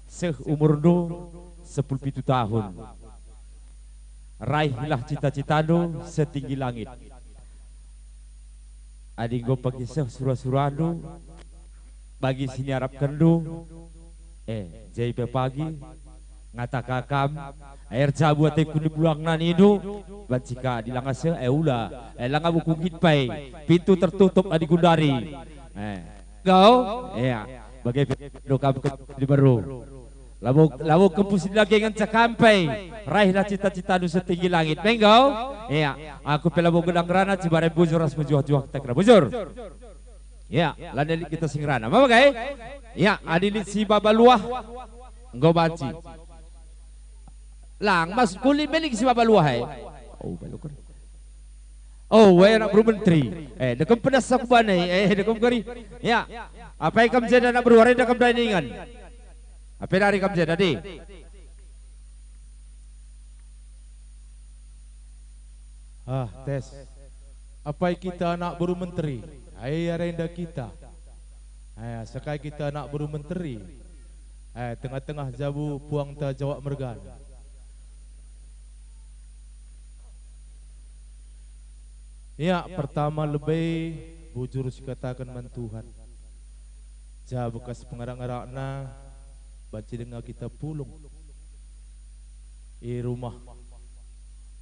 seh umurndu sepuluh pitu tahun. Raihlah cita-citandu setinggi langit. Adi enggo pagi seh sura-surandu, bagi si niarapkenndu, eh, je pe pagi, ngata ka kam, air jabu ateku ni bulangna nindu, banci ka adi langa seh, eh, ula, eh, langa buku nggit pai, pintu tertutup adi gundari. Eh, enggo, ya, bage pe do kam ke diberu. Labo, labo kempu si dage ngenca kam pe, raihlah cita-citandu setinggi langit. Pe enggo? Iya, aku pe labo gedang rana, cibarai bujur ras mejuah-juah kita kena bujur. Iya, lanai lit kita sing rana. Apa bage? Iya, adi lit si baba luah, enggo banci. Lang, mas kulit melik si baba luah, eh. Oh, baluk. Oh, weh anak beru menteri. Eh, dekem pedas aku bana, eh, dekem keri. Ya. Apai kam jenda anak beru, arenda kam daningan. Apai dari kam jenda, di? Ah, tes. Apai kita anak beru menteri? Ai arenda kita. Eh, sekai kita anak beru menteri. Eh, tengah-tengah jabu puangta Jawak mergana. Ya, pertama lebe bujur sikataken man Tuhan. Ja bekas pengerak-ngerakna banci denga kita pulung i rumah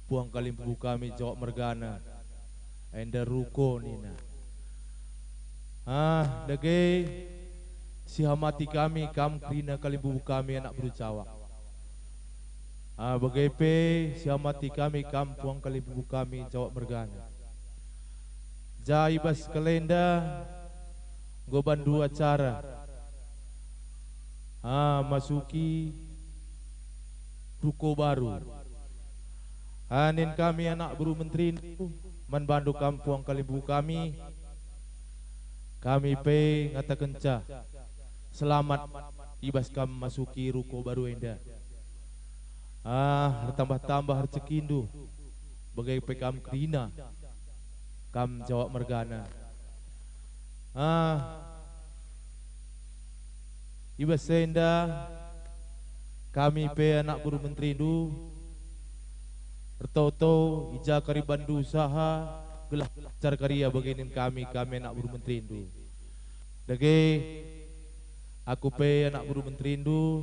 puang kalimbubu kami Jawak mergana. enda ruko nina. Ah, dage sihamati kami kam kerina kalimbubu kami anak beru Cawak. Ah, bage pe sihamati kami kam puang kalimbubu kami Cawak mergana. Ja i bas kalenda enggo bandu acara, ah, masuki ruko baru. Ah, nin kami anak beru menterindu man bandu kam puang kalimbubu kami, kami pe ngatakenca selamat i bas kam masuki ruko baru enda. Ah, ertambah-tambah rejekindu, bage pe kam kerina, kam Cawak mergana. Ah, i bas enda kami pe anak beru menterindu ertoto i ja kari bandu usaha gelah lancar kari ia bage nin kami, kami anak beru menterindu. Dage, aku pe anak beru menterindu,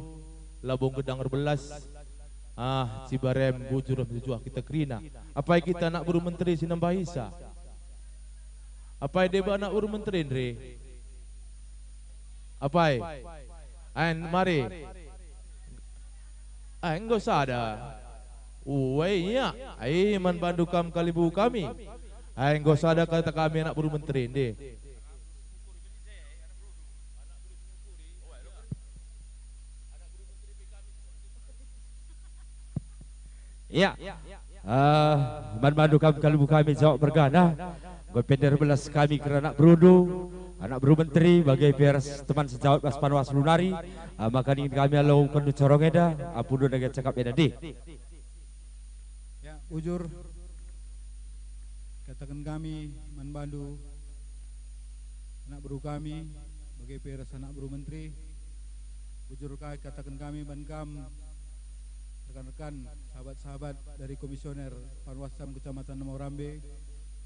labo nggedang erbelas, ah, cibarem bujur mejuah kita kerina. Apai kita anak beru menteri si nambahisa? Apai deba anak beru menteri nde? Apai? Ain mari. Ai, enggo sada. Uwe, ia. Ai, man bandu kam kalimbubu kami. Ai, enggo sada kata kami anak beru menteri nde. Ia. Ah, man bandu kam kalimbubu kami Cawak mergana. Enggo pe erbelas kami kerna anak berundu, anak beru menteri, bage pe ras teman sejawat bas Panwas Lunari. Ah, maka nin kami alo kenndu corong enda, ampundu nage cakap enda nde. Ya, bujur kataken kami man bandu, anak beru kami, bage pe ras anak beru menteri. Bujur ka kataken kami man kam, rekan-rekan, sahabat-sahabat dari Komisioner Panwascam Kecamatan Nemorambe,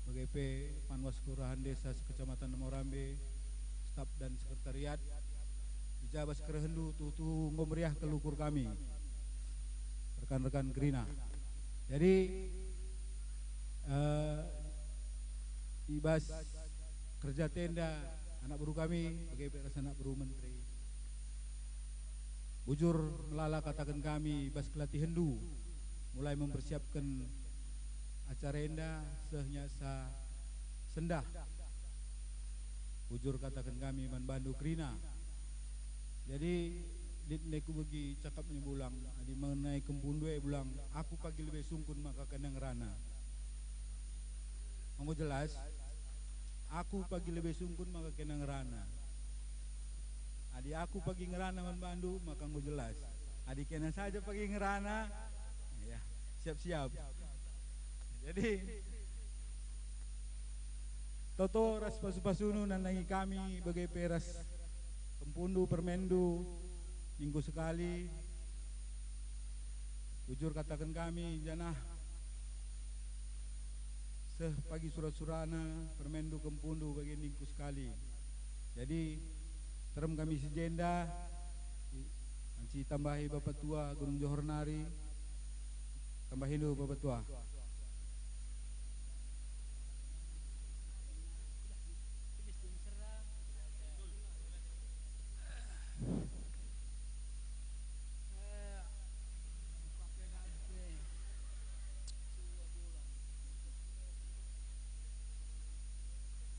bage pe Panwas Kelurahan Desa se-Kecamatan Nemorambe, staf dan sekretariat, i ja bas kerehenndu tuhu-tuhu enggo meriah kal ukur kami, rekan-rekan kerina. Jadi, eh, i bas kerja tenda anak beru kami, bage pe ras anak beru menteri. Bujur melala kataken kami bas kelatihenndu, mulai mempersiapken acara enda seh nya sa sendah. Bujur kataken kami man bandu kerina. Jadi, lit ndai kubegi cakapna Bulang, adi mengenai kempundu e Bulang, aku pagi lebe sungkun maka kena ngerana. Enggo jelas, aku pagi lebe sungkun maka kena ngerana. Adi aku pagi ngerana man bandu, maka enggo jelas. Adi kena saja pagi ngerana, ya, siap-siap. Jadi, toto ras pasu-pasunu nandangi kami bage pe ras kempundu permendu, ningku sekali, bujur kataken kami, janah seh pagi sura-surana permendu kempundu bage ningku sekali. Jadi, terem kami si jenda, i-, banci tambahi Bapa Tua Gunung Johor nari, tambahindu Bapa Tua.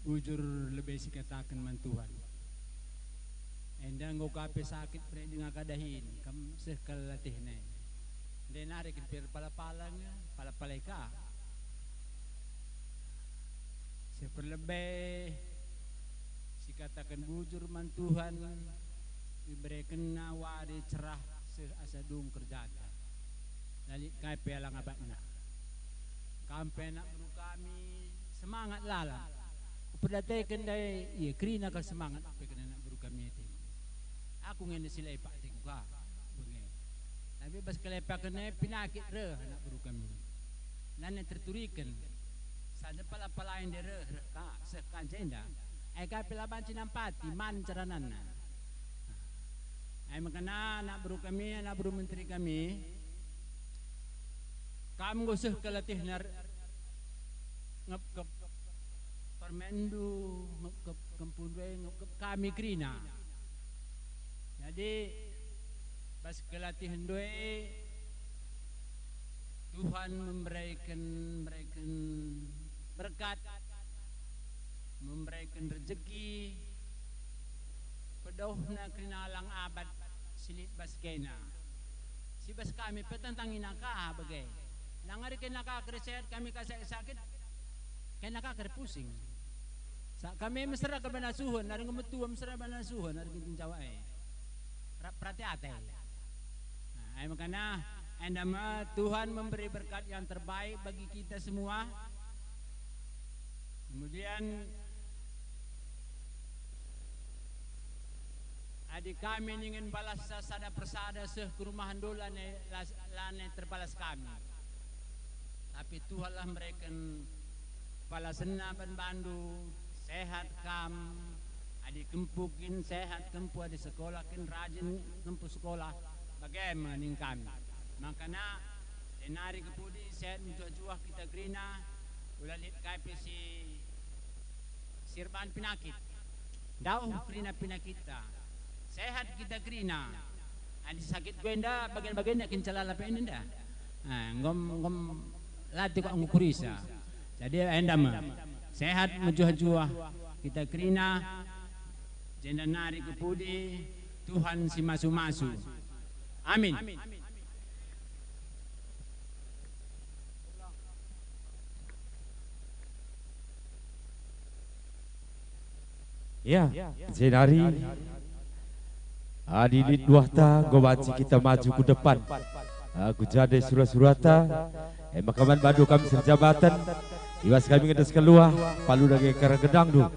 Bujur lebe sikataken man Tuhan. Enda enggo ka pe sakit bere denga ka dahin, kam seh kal latihna. Ndai nari kin pe erpala-pala nge, pala-pala ka. Seh perlebe sikataken bujur man Tuhan, iberekenNa wari cerah seh asa dung kerjata. La lit kai pe alang abatna. Kam pe anak beru kami, semangat lalap. Kuperdiateken ndai, ia kerina kal semangat pe kena anak beru kami atendu. Aku nge nda silepak ateku ka, bage. Tapi bas kelepaken e penakit reh anak beru kami. Lanai terturiken. Sada pala-pala enda reh, reh ka, seh ka ncenda. Ai ka pe la banci nampati, man carananna. Ai maka na, anak beru kami, anak beru menteri kami, kam enggo seh kal latihna r-, ngepkep Permendu ngepkep kempundu e, ngepkep kami kerina. Jadi, bas kelatihenndu e, Tuhan membereken, mereken berkat, membereken rejeki, pedohna kerina lang abad si lit bas kena. Si bas kami pe tentang inaka bage. Lang ari kena ka kere sehat kami ka sakit-sakit, kena ka kere pusing. Sa kami mesera ka bana suhun, nari ngemetua mesera bana suhun, nari ginjing Jawa e. Rap perate ate. Nah, ai makana enda me Tuhan memberi berkat yang terbaik bagi kita semua. Kemudian, adi kami ningen balas sa-, sada persada seh ku rumahndu, lanai las-, lanai terbalas kami. Tapi Tuhanlah mereken palasenna ban bandu, sehat kam, adi kempu kin sehat kempu, adi sekolah kin rajin kempu sekolah, bage me ning kami. Makana jenari kepudi sehat mejuah-juah kita kerina, ula lit kai pe si si erban penakit. Dauh kerina penakitta. Sehat kita kerina. Adi sakit ku enda, bagen-bagenna kin celala pe enda. Ah, nggom, nggom latih kok ngukurisa. Jadi enda me. Sehat mejuah-juah kita kerina. Jenda nari kepudi Tuhan si masu-masu. Amin. Ya, jenari adi lit duahta enggo banci kita maju ku depan. Aku jade sura-surata, e maka man bandu kami serjabaten, i bas kami ngendes keluah, palu dage kerang gedangndu.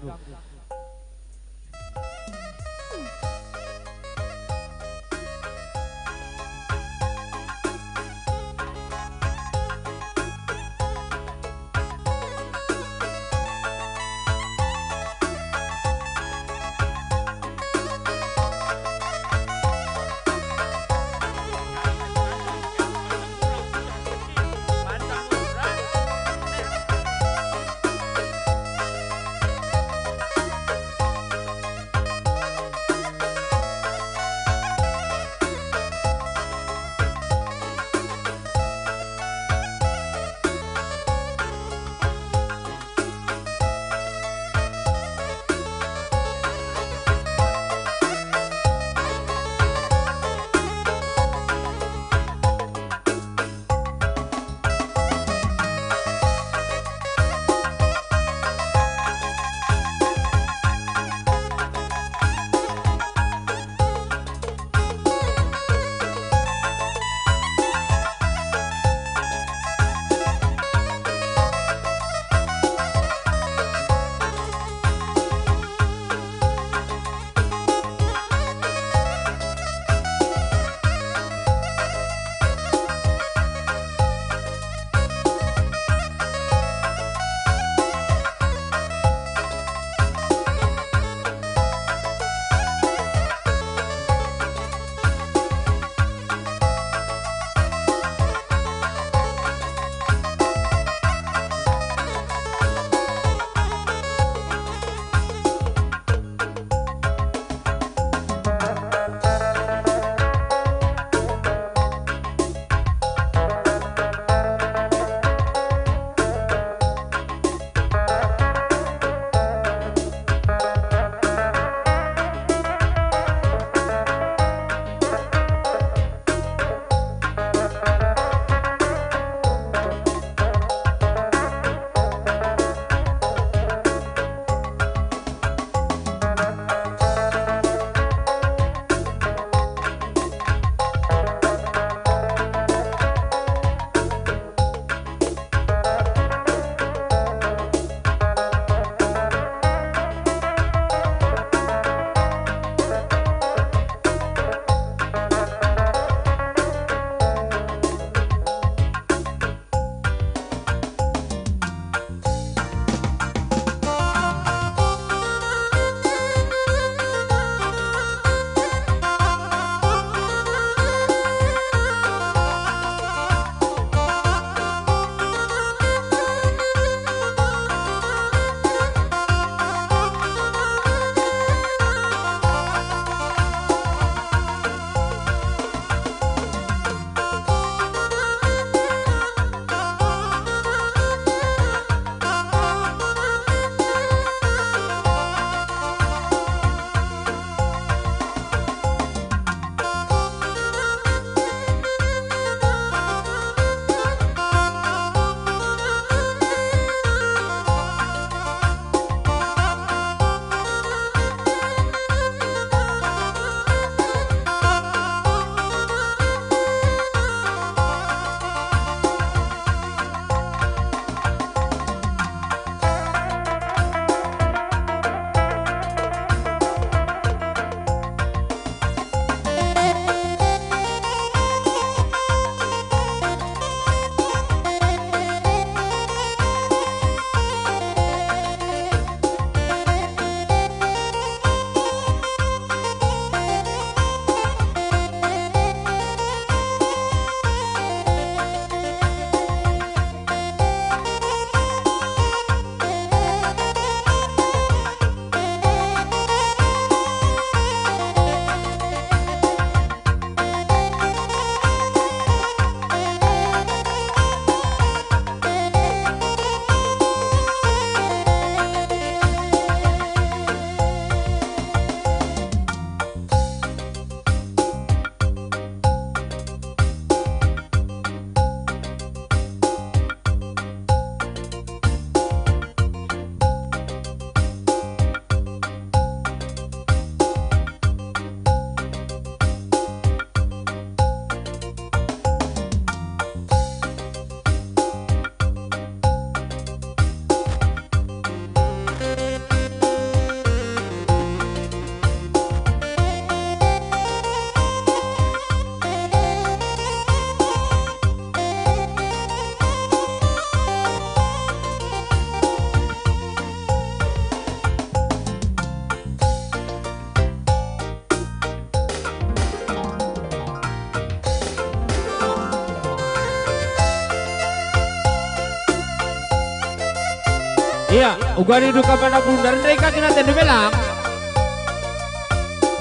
Ia, uga nindu kam anak berundar, ndai ka kena tendu melang.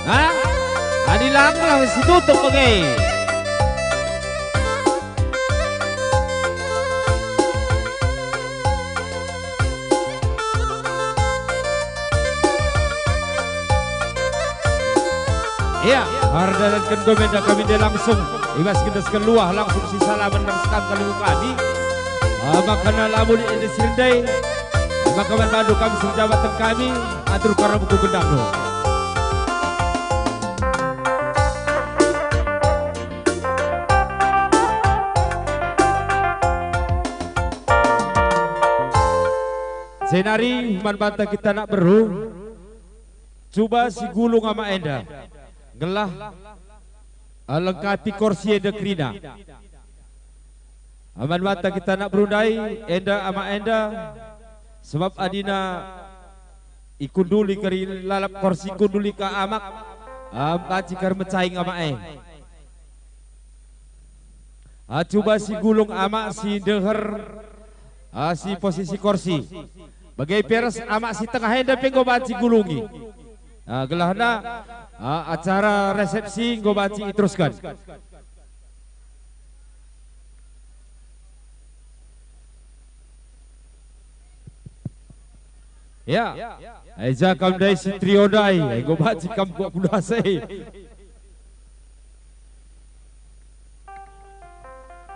Ha? Adi lang, lang situtup bage. Ia, erdalanken go menda kami ndai langsung, i bas gendesken luah langsung sisalamen ras kam kalimbubu kami. Ah, maka la lit enda si ndai, maka man bandu kami si erjabatken kami, atur karamu ku gendang. Jenari man banta kita anak beru, cuba sigulung amak enda, gelah, eh, lengkapi korsi enda kerina. Man banta kita anak beru ndai, enda amak enda, sebab adina ikunduli kari lalap korsi, ikunduli ka amak, eh, banci kari mecaing amak e. Ah, cuba sigulung amak si ndeher, ah, si posisi korsi. Bage pe ras amak si tengah enda pe enggo banci gulungi. Ah, gelahna, ah, acara resepsi enggo banci iterusken. Ya. Ai ja kam ndai si trio ndai, enggo banci kam kuakap kuda asa e.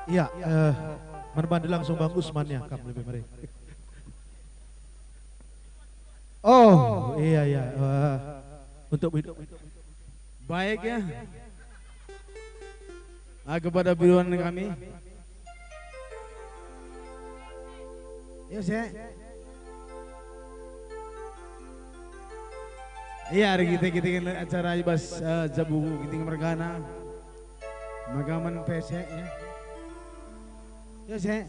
Iya, eh, man bandu langsung Bang Usman ya, kam lebih mere. Oh, iya, iya, eh, untuk bid-, baik ya. Ah, kepada biduan kami. Ya, saya. Iya, ari kita, kita kan acara i bas, eh, jabu Ginting mergana. Maka man pesek, ya. Ya, saya.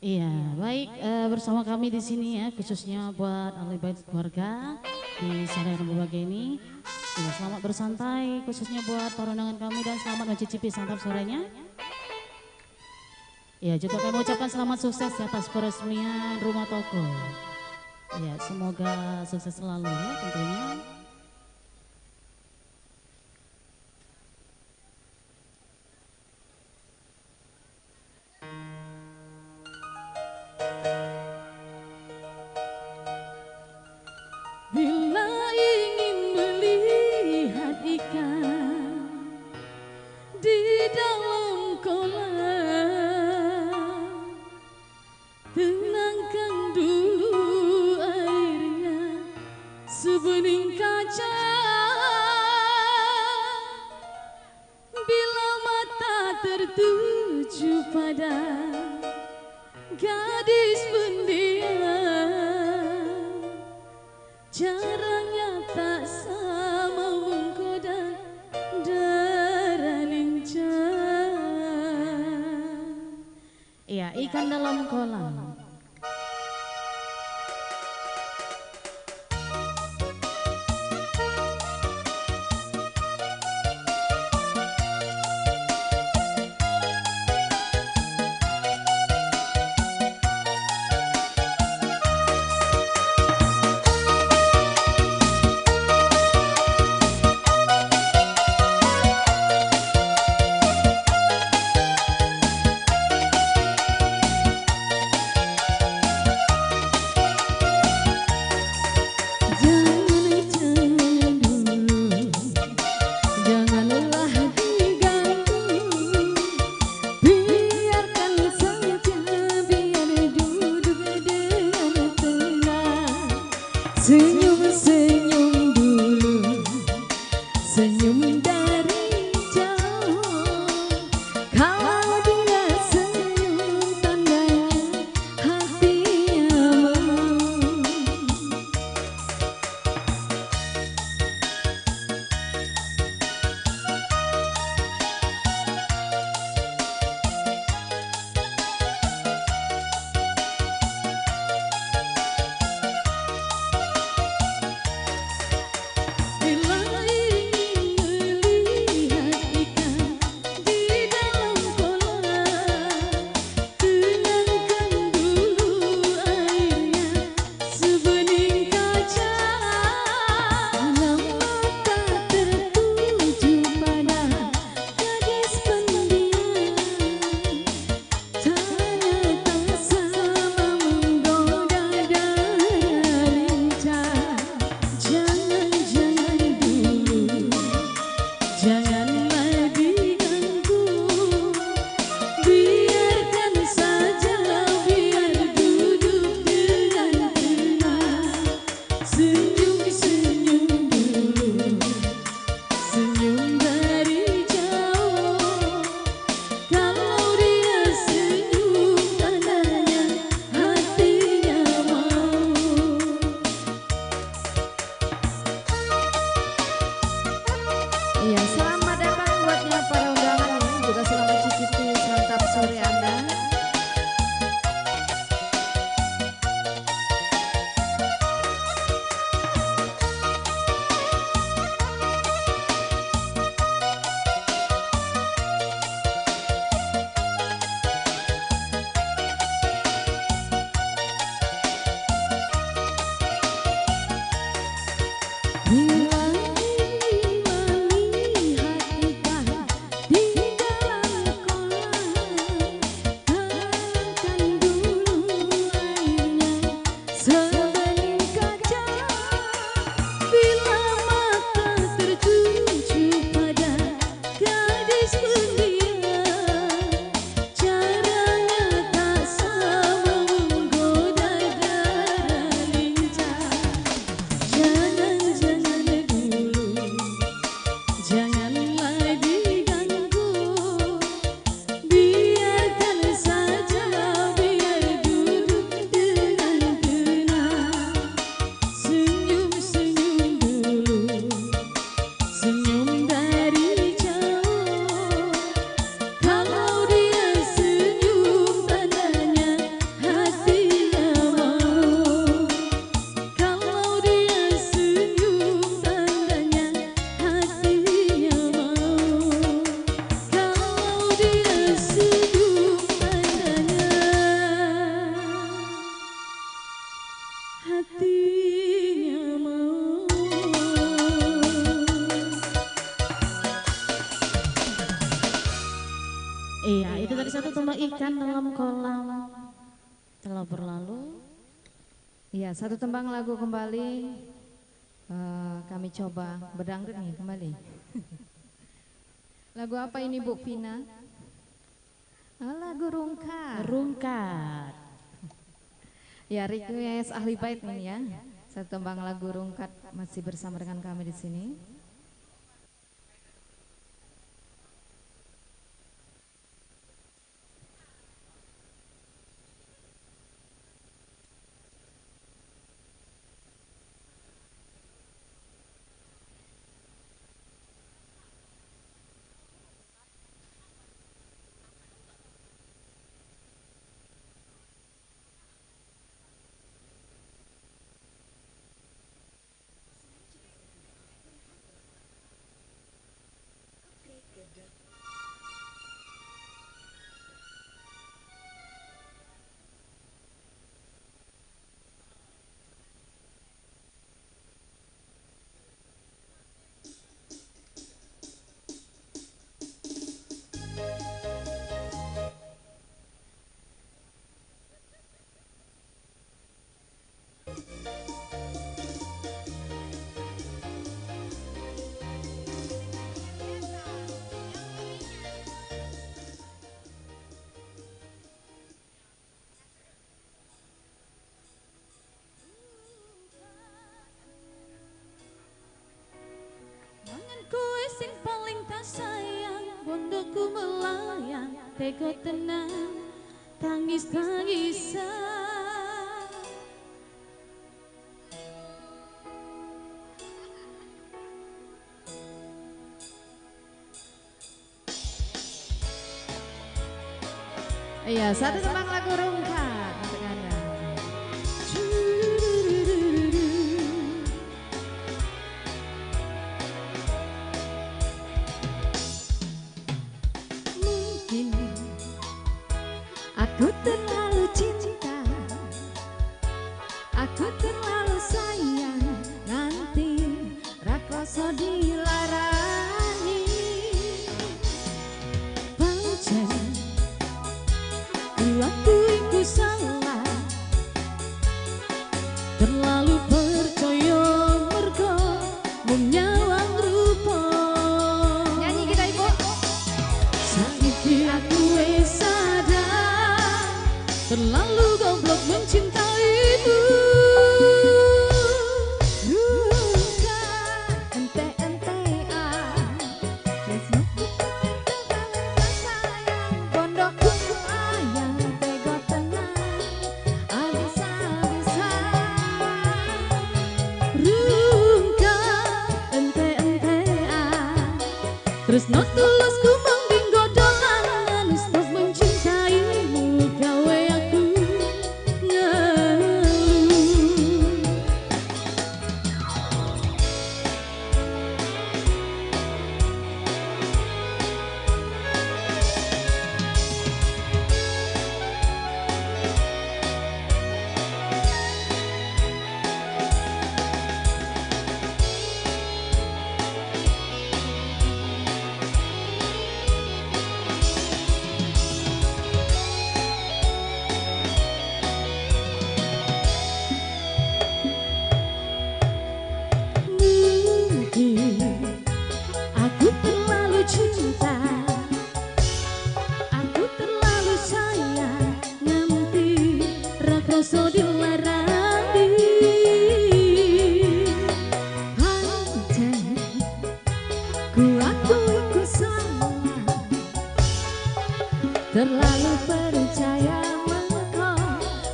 Iya, baik, eh, bersama kami di sini ya, khususnya buat ahli bait keluarga di sore yang berbahagia ini. Ya, selamat bersantai, khususnya buat para undangan kami, dan selamat mencicipi santap sorenya. Ya, juga kami ucapkan selamat sukses di atas peresmian rumah toko. Ya, semoga sukses selalu ya tentunya. Bila Tenangkan dulu airnya sebening kaca. Bila mata tertuju pada gadis pendiam, caranya tak sama menggoda dara lincah. Iya, ikan dalam kolam. Jangan, jangan dulu, janganlah diganggu. Biarkan saja, biar duduk dengan tenang. Senyum, senyum dulu, senyum dari jauh. Kalau dia senyum, tandanya hatinya mau. Bila ingin melihat ikan di dalam kolam, tenangkan dulu airnya sebening kaca. Bila mata tertuju pada gadis pendiam, tanya tak sama menggoda dara lincah. Jangan, jangan dulu, janganlah diganggu. Biarkan saja, biar duduk dengan tenang. Senyum, senyum dulu, senyum dari jauh. Kalau dia senyum, tandanya hatinya mau. Iya, selamat datang buatnya para undangan, ya. Juga selamat cicipi santap sore Anda. Bila melihat ikan di dalam kolam, tenangkan dulu airnya sebening kaca. Bila mata tertuju pada gadis pendiam, caranya tak sama menggoda dara lincah. Jangan, jangan dulu, janganlah diganggu. Biarkan saja, biar duduk dengan tenang. Senyum, senyum dulu, senyum dari jauh. Kalau dia senyum, tandanya hatinya mau. Kalau dia senyum, tandanya hatinya mau. Kalau dia senyum, tandanya hatinya mau. Iya, itu tadi satu tembang ikan dalam kolam. Telah berlalu. Iya, satu tembang lagu kembali. Eh, kami coba bedangdut nih kembali. Lagu apa ini, Bu Pina? Ah, lagu Rungkat. Rungkat. Ya, request ahli bait ini ya. Satu tembang lagu Rungkat masih bersama dengan kami di sini. Mangan kue sing paling tak sayang, bondoku melayang, tego tenang, tangis-tangisan. Iya, satu tembang lagu Rungkat untuk Anda. Mungkin aku terlalu cinta, aku terlalu sayang, nganti rakoso dilarani. Pancen kuakui ku salah, terlalu percaya mergo mung nyawang rupa. Nyanyi kita, Ibu. Saiki aku e sadar, terlalu goblok mencintaimu. Rungkat ente-entean, tresno ku paling tebal sayang, bondoku melayang, tego tenang, abis-abisan. Rungkat ente-entean, tresno tulus ku mung enggo dolan, nganus tok mencintaimu, gawe aku ngeluh. Mungkin aku terlalu cinta, aku terlalu sayang, nganti rakoso dilarani. Pancen kuakui ku salah, terlalu percaya mengko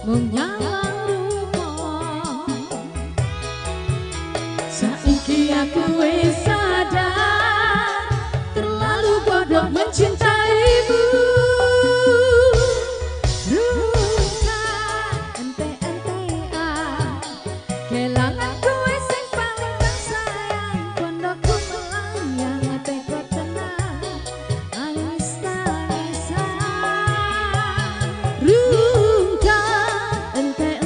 mung nyawang rupa. Saiki aku e sadar, terlalu goblok mencintaimu. Rungkat ente-entean, kehilangan kue sing paling tersayang, bondoku melayang, ateko tenang, angis-tangisan. Rungkat ente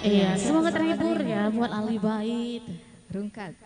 Iya, semoga terhibur ya buat ahli bait. Rungkat.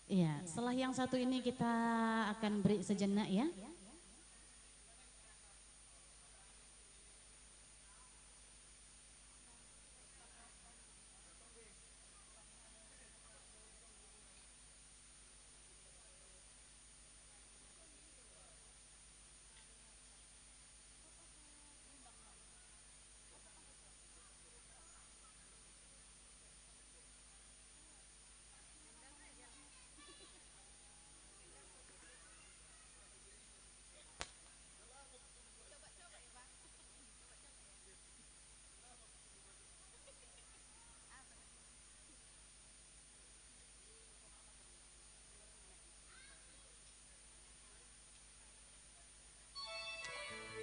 Iya, setelah yang satu ini kita akan beri sejenak ya.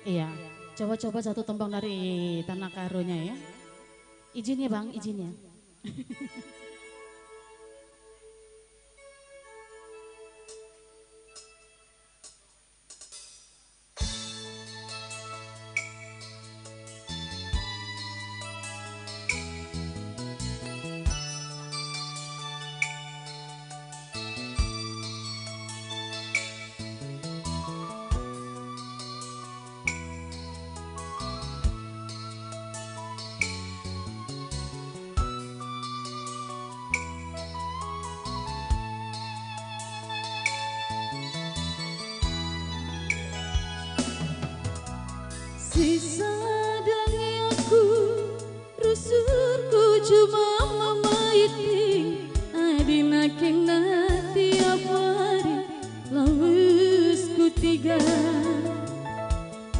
Iya, coba-coba satu tembang dari Tanah Karunya ya. Izin ya Bang, izin ya. Sisa dangi aku, rusurku cuma memaiti, adina kena tiap hari, lawesku tiga.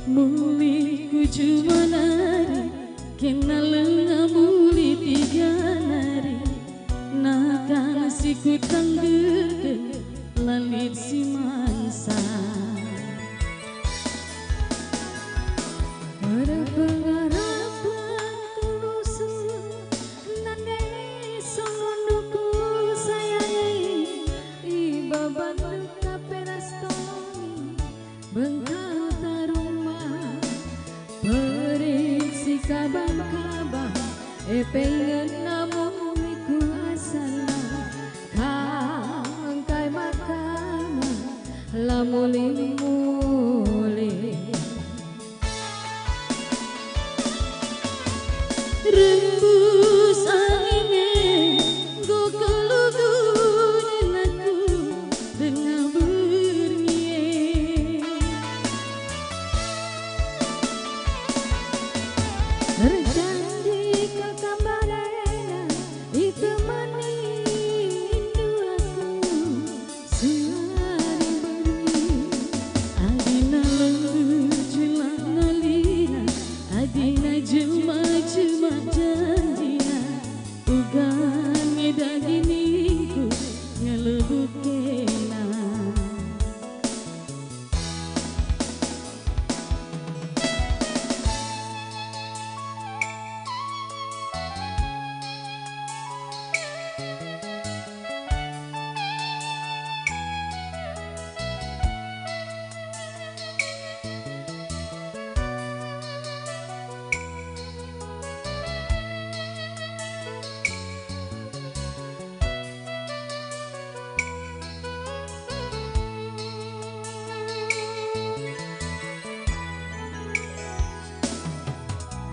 Mulihku cuma nari, kena lenga mulih tiga nari, nakan si kutanggerken, la lit si mansa. Ada pengharapan ku rusur, nande songondu kusayangi, i baban luka pe ras tongi, bengkau tarumah, perik si kabang-kabang, e pe ngena mulih kuasana, kam engkai makana la mulih-mulih. Rembus angin e, enggo keluh guna ku denga berngi e. Erjanji ka kambarena, itemani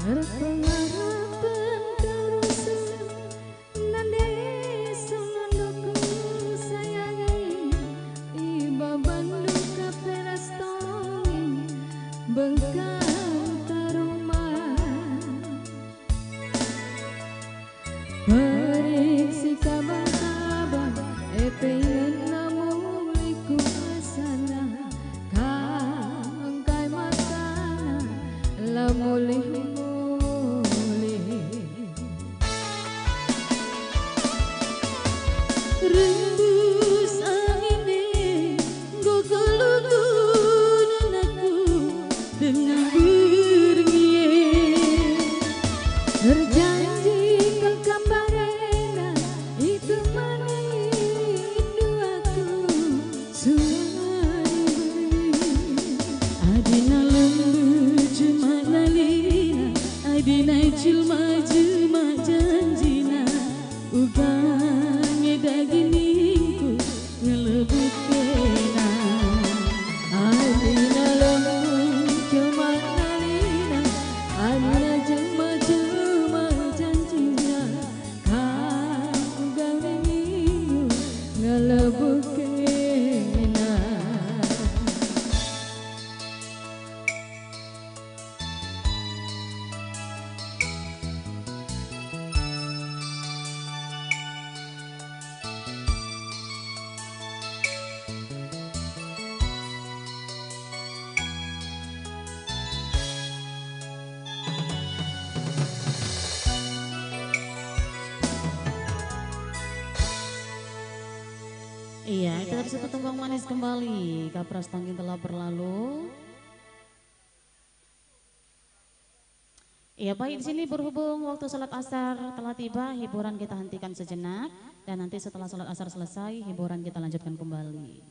Erpengarepen ka rusur, nande songon doku sayangi, ibabandu ka peras tonging, bengkang ka rumah. Perik si kabang-kabang, e pe ngena mulih kuasana. Kam engkai matana la mulih-mulih. Rembus angin e, enggo kelunggunen aku denga berngi e. Erjanji kal kambarena, itemani indu aku suari berngi. Adina lembu jelma lalina, adina jelma-jelma janjina, uga nge dagingku ngelebukena. Adina lembu jelma lalina, adina jelma-jelma janjina, kam uga nge ngelebukena. Iya, kita satu tembang manis kembali. Kapras tonging telah berlalu. Iya, baik, di sini berhubung waktu salat asar telah tiba, hiburan kita hentikan sejenak, dan nanti setelah salat asar selesai, hiburan kita lanjutkan kembali.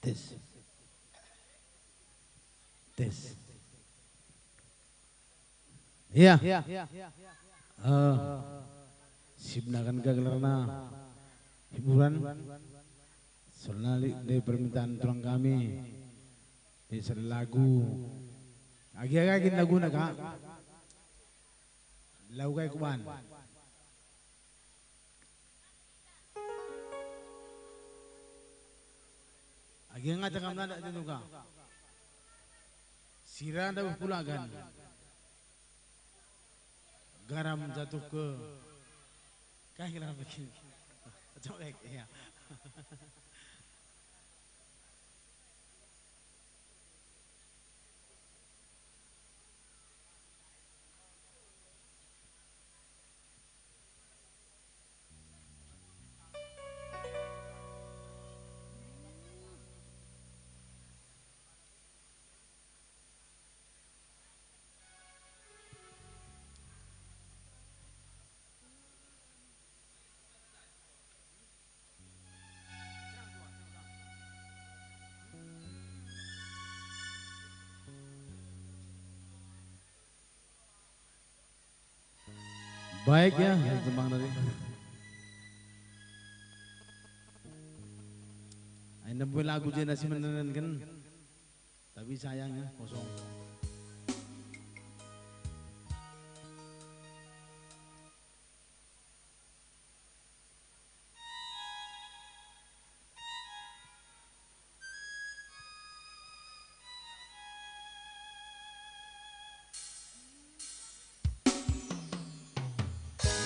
Tes. Tes. Iya. Eh, sibna kan ka gelarna hiburan. Soalna lit ndai permintaan tulang kami. Di sada lagu. Agi-agi kin laguna, Kak? Lau kai kuban. Agi ngata kam nandak tentu ka. Sira ndabuh kulagan. Garam jatuh ke. Kai kira bikin. Cocok, ya. Baik ya, tembang tadi. Ai, nembe lagu jenda si menenenken. Tapi sayang ya, kosong.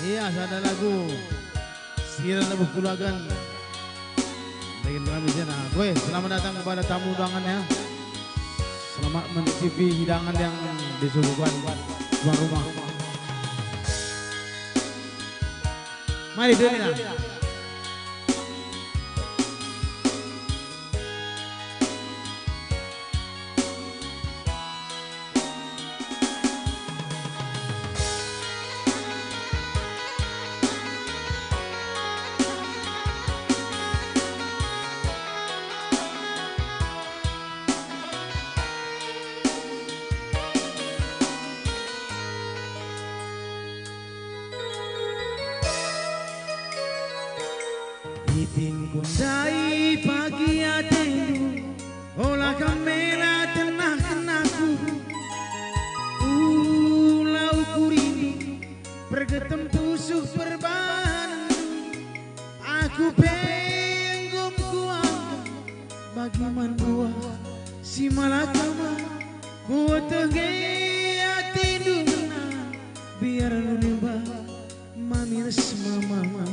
Iya, sada lagu. Sira ndabuh kulagan. Bikin kami sana. Gue, selamat datang kepada tamu undangan ya. Selamat mencicipi hidangan yang disuguhkan tuan rumah. Mari, dengar. Itingku ndai pagi atendu, ola kam mela tenah-tenahku. Ula uku rindu, pergetem pusuh perbanenndu. Aku pe enggo kuanggap bagi man buah si malakama. Kueteh nge atendu ngena, biar lu nimba mami ras mama.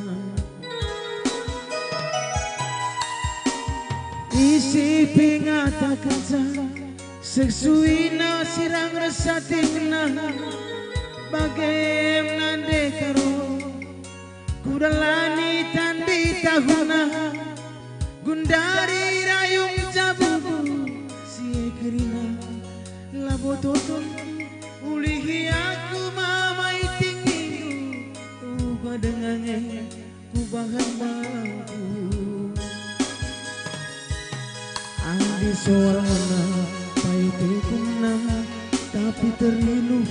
Ise pe ngatakenca, seksuina sirang ras atenna, bagem nande karo kudalani tandi tahuna, gundari rayung jabuku si e kerina, labo toton ulihi aku mama itingku, uga denga nge kubahan bangku. Adi soal ngena, paite ku menang, tapi teriluh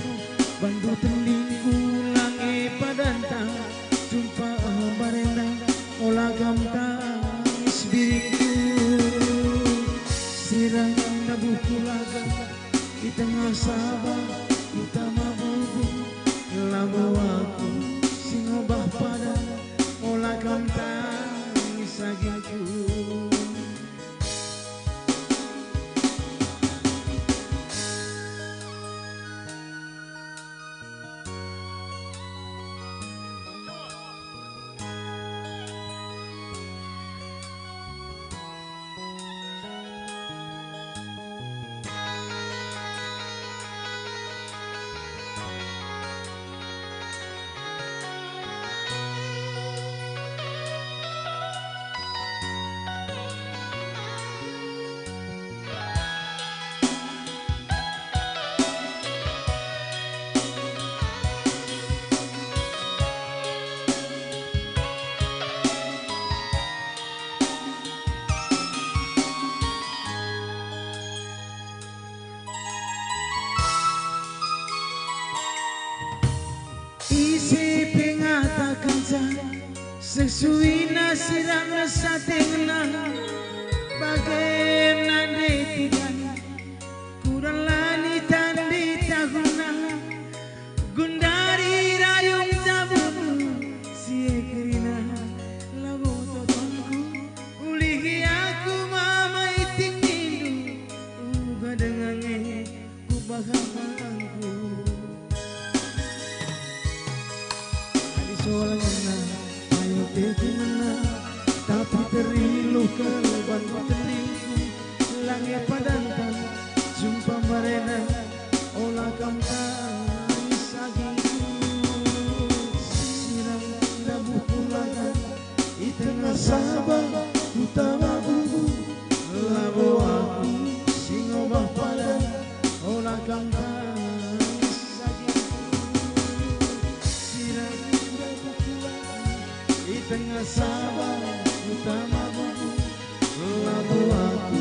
bandu tendingku, lange padanta, sumpah barenda, ola kam tangis biringku. Sirang ndabuh kulagan, i tengah Sabah, i tama Bubung, labo aku si ngobah padan, ola kam tangis agingku. Sesuina sirang satengna, bage nande tiga, kudalani tandi tahuna, gundari rayung jabundu, si e kerina labo totongku. Ulihi aku mama iting nindu, uga dengange ku bahamangku. Adi soalna ayo teku ngena, tapi teriluh kal bandu tendingku. Lange padanta jumpa mbarena, ola kam tangis agingku. Sirang ndabuh kulakan i tengah Sabah, kutama bubu, labo aku si ngobah padan, ola kam tangis agingku. Sirang ndabuh kulakan i tengah Sabah, kutama bubu, labo aku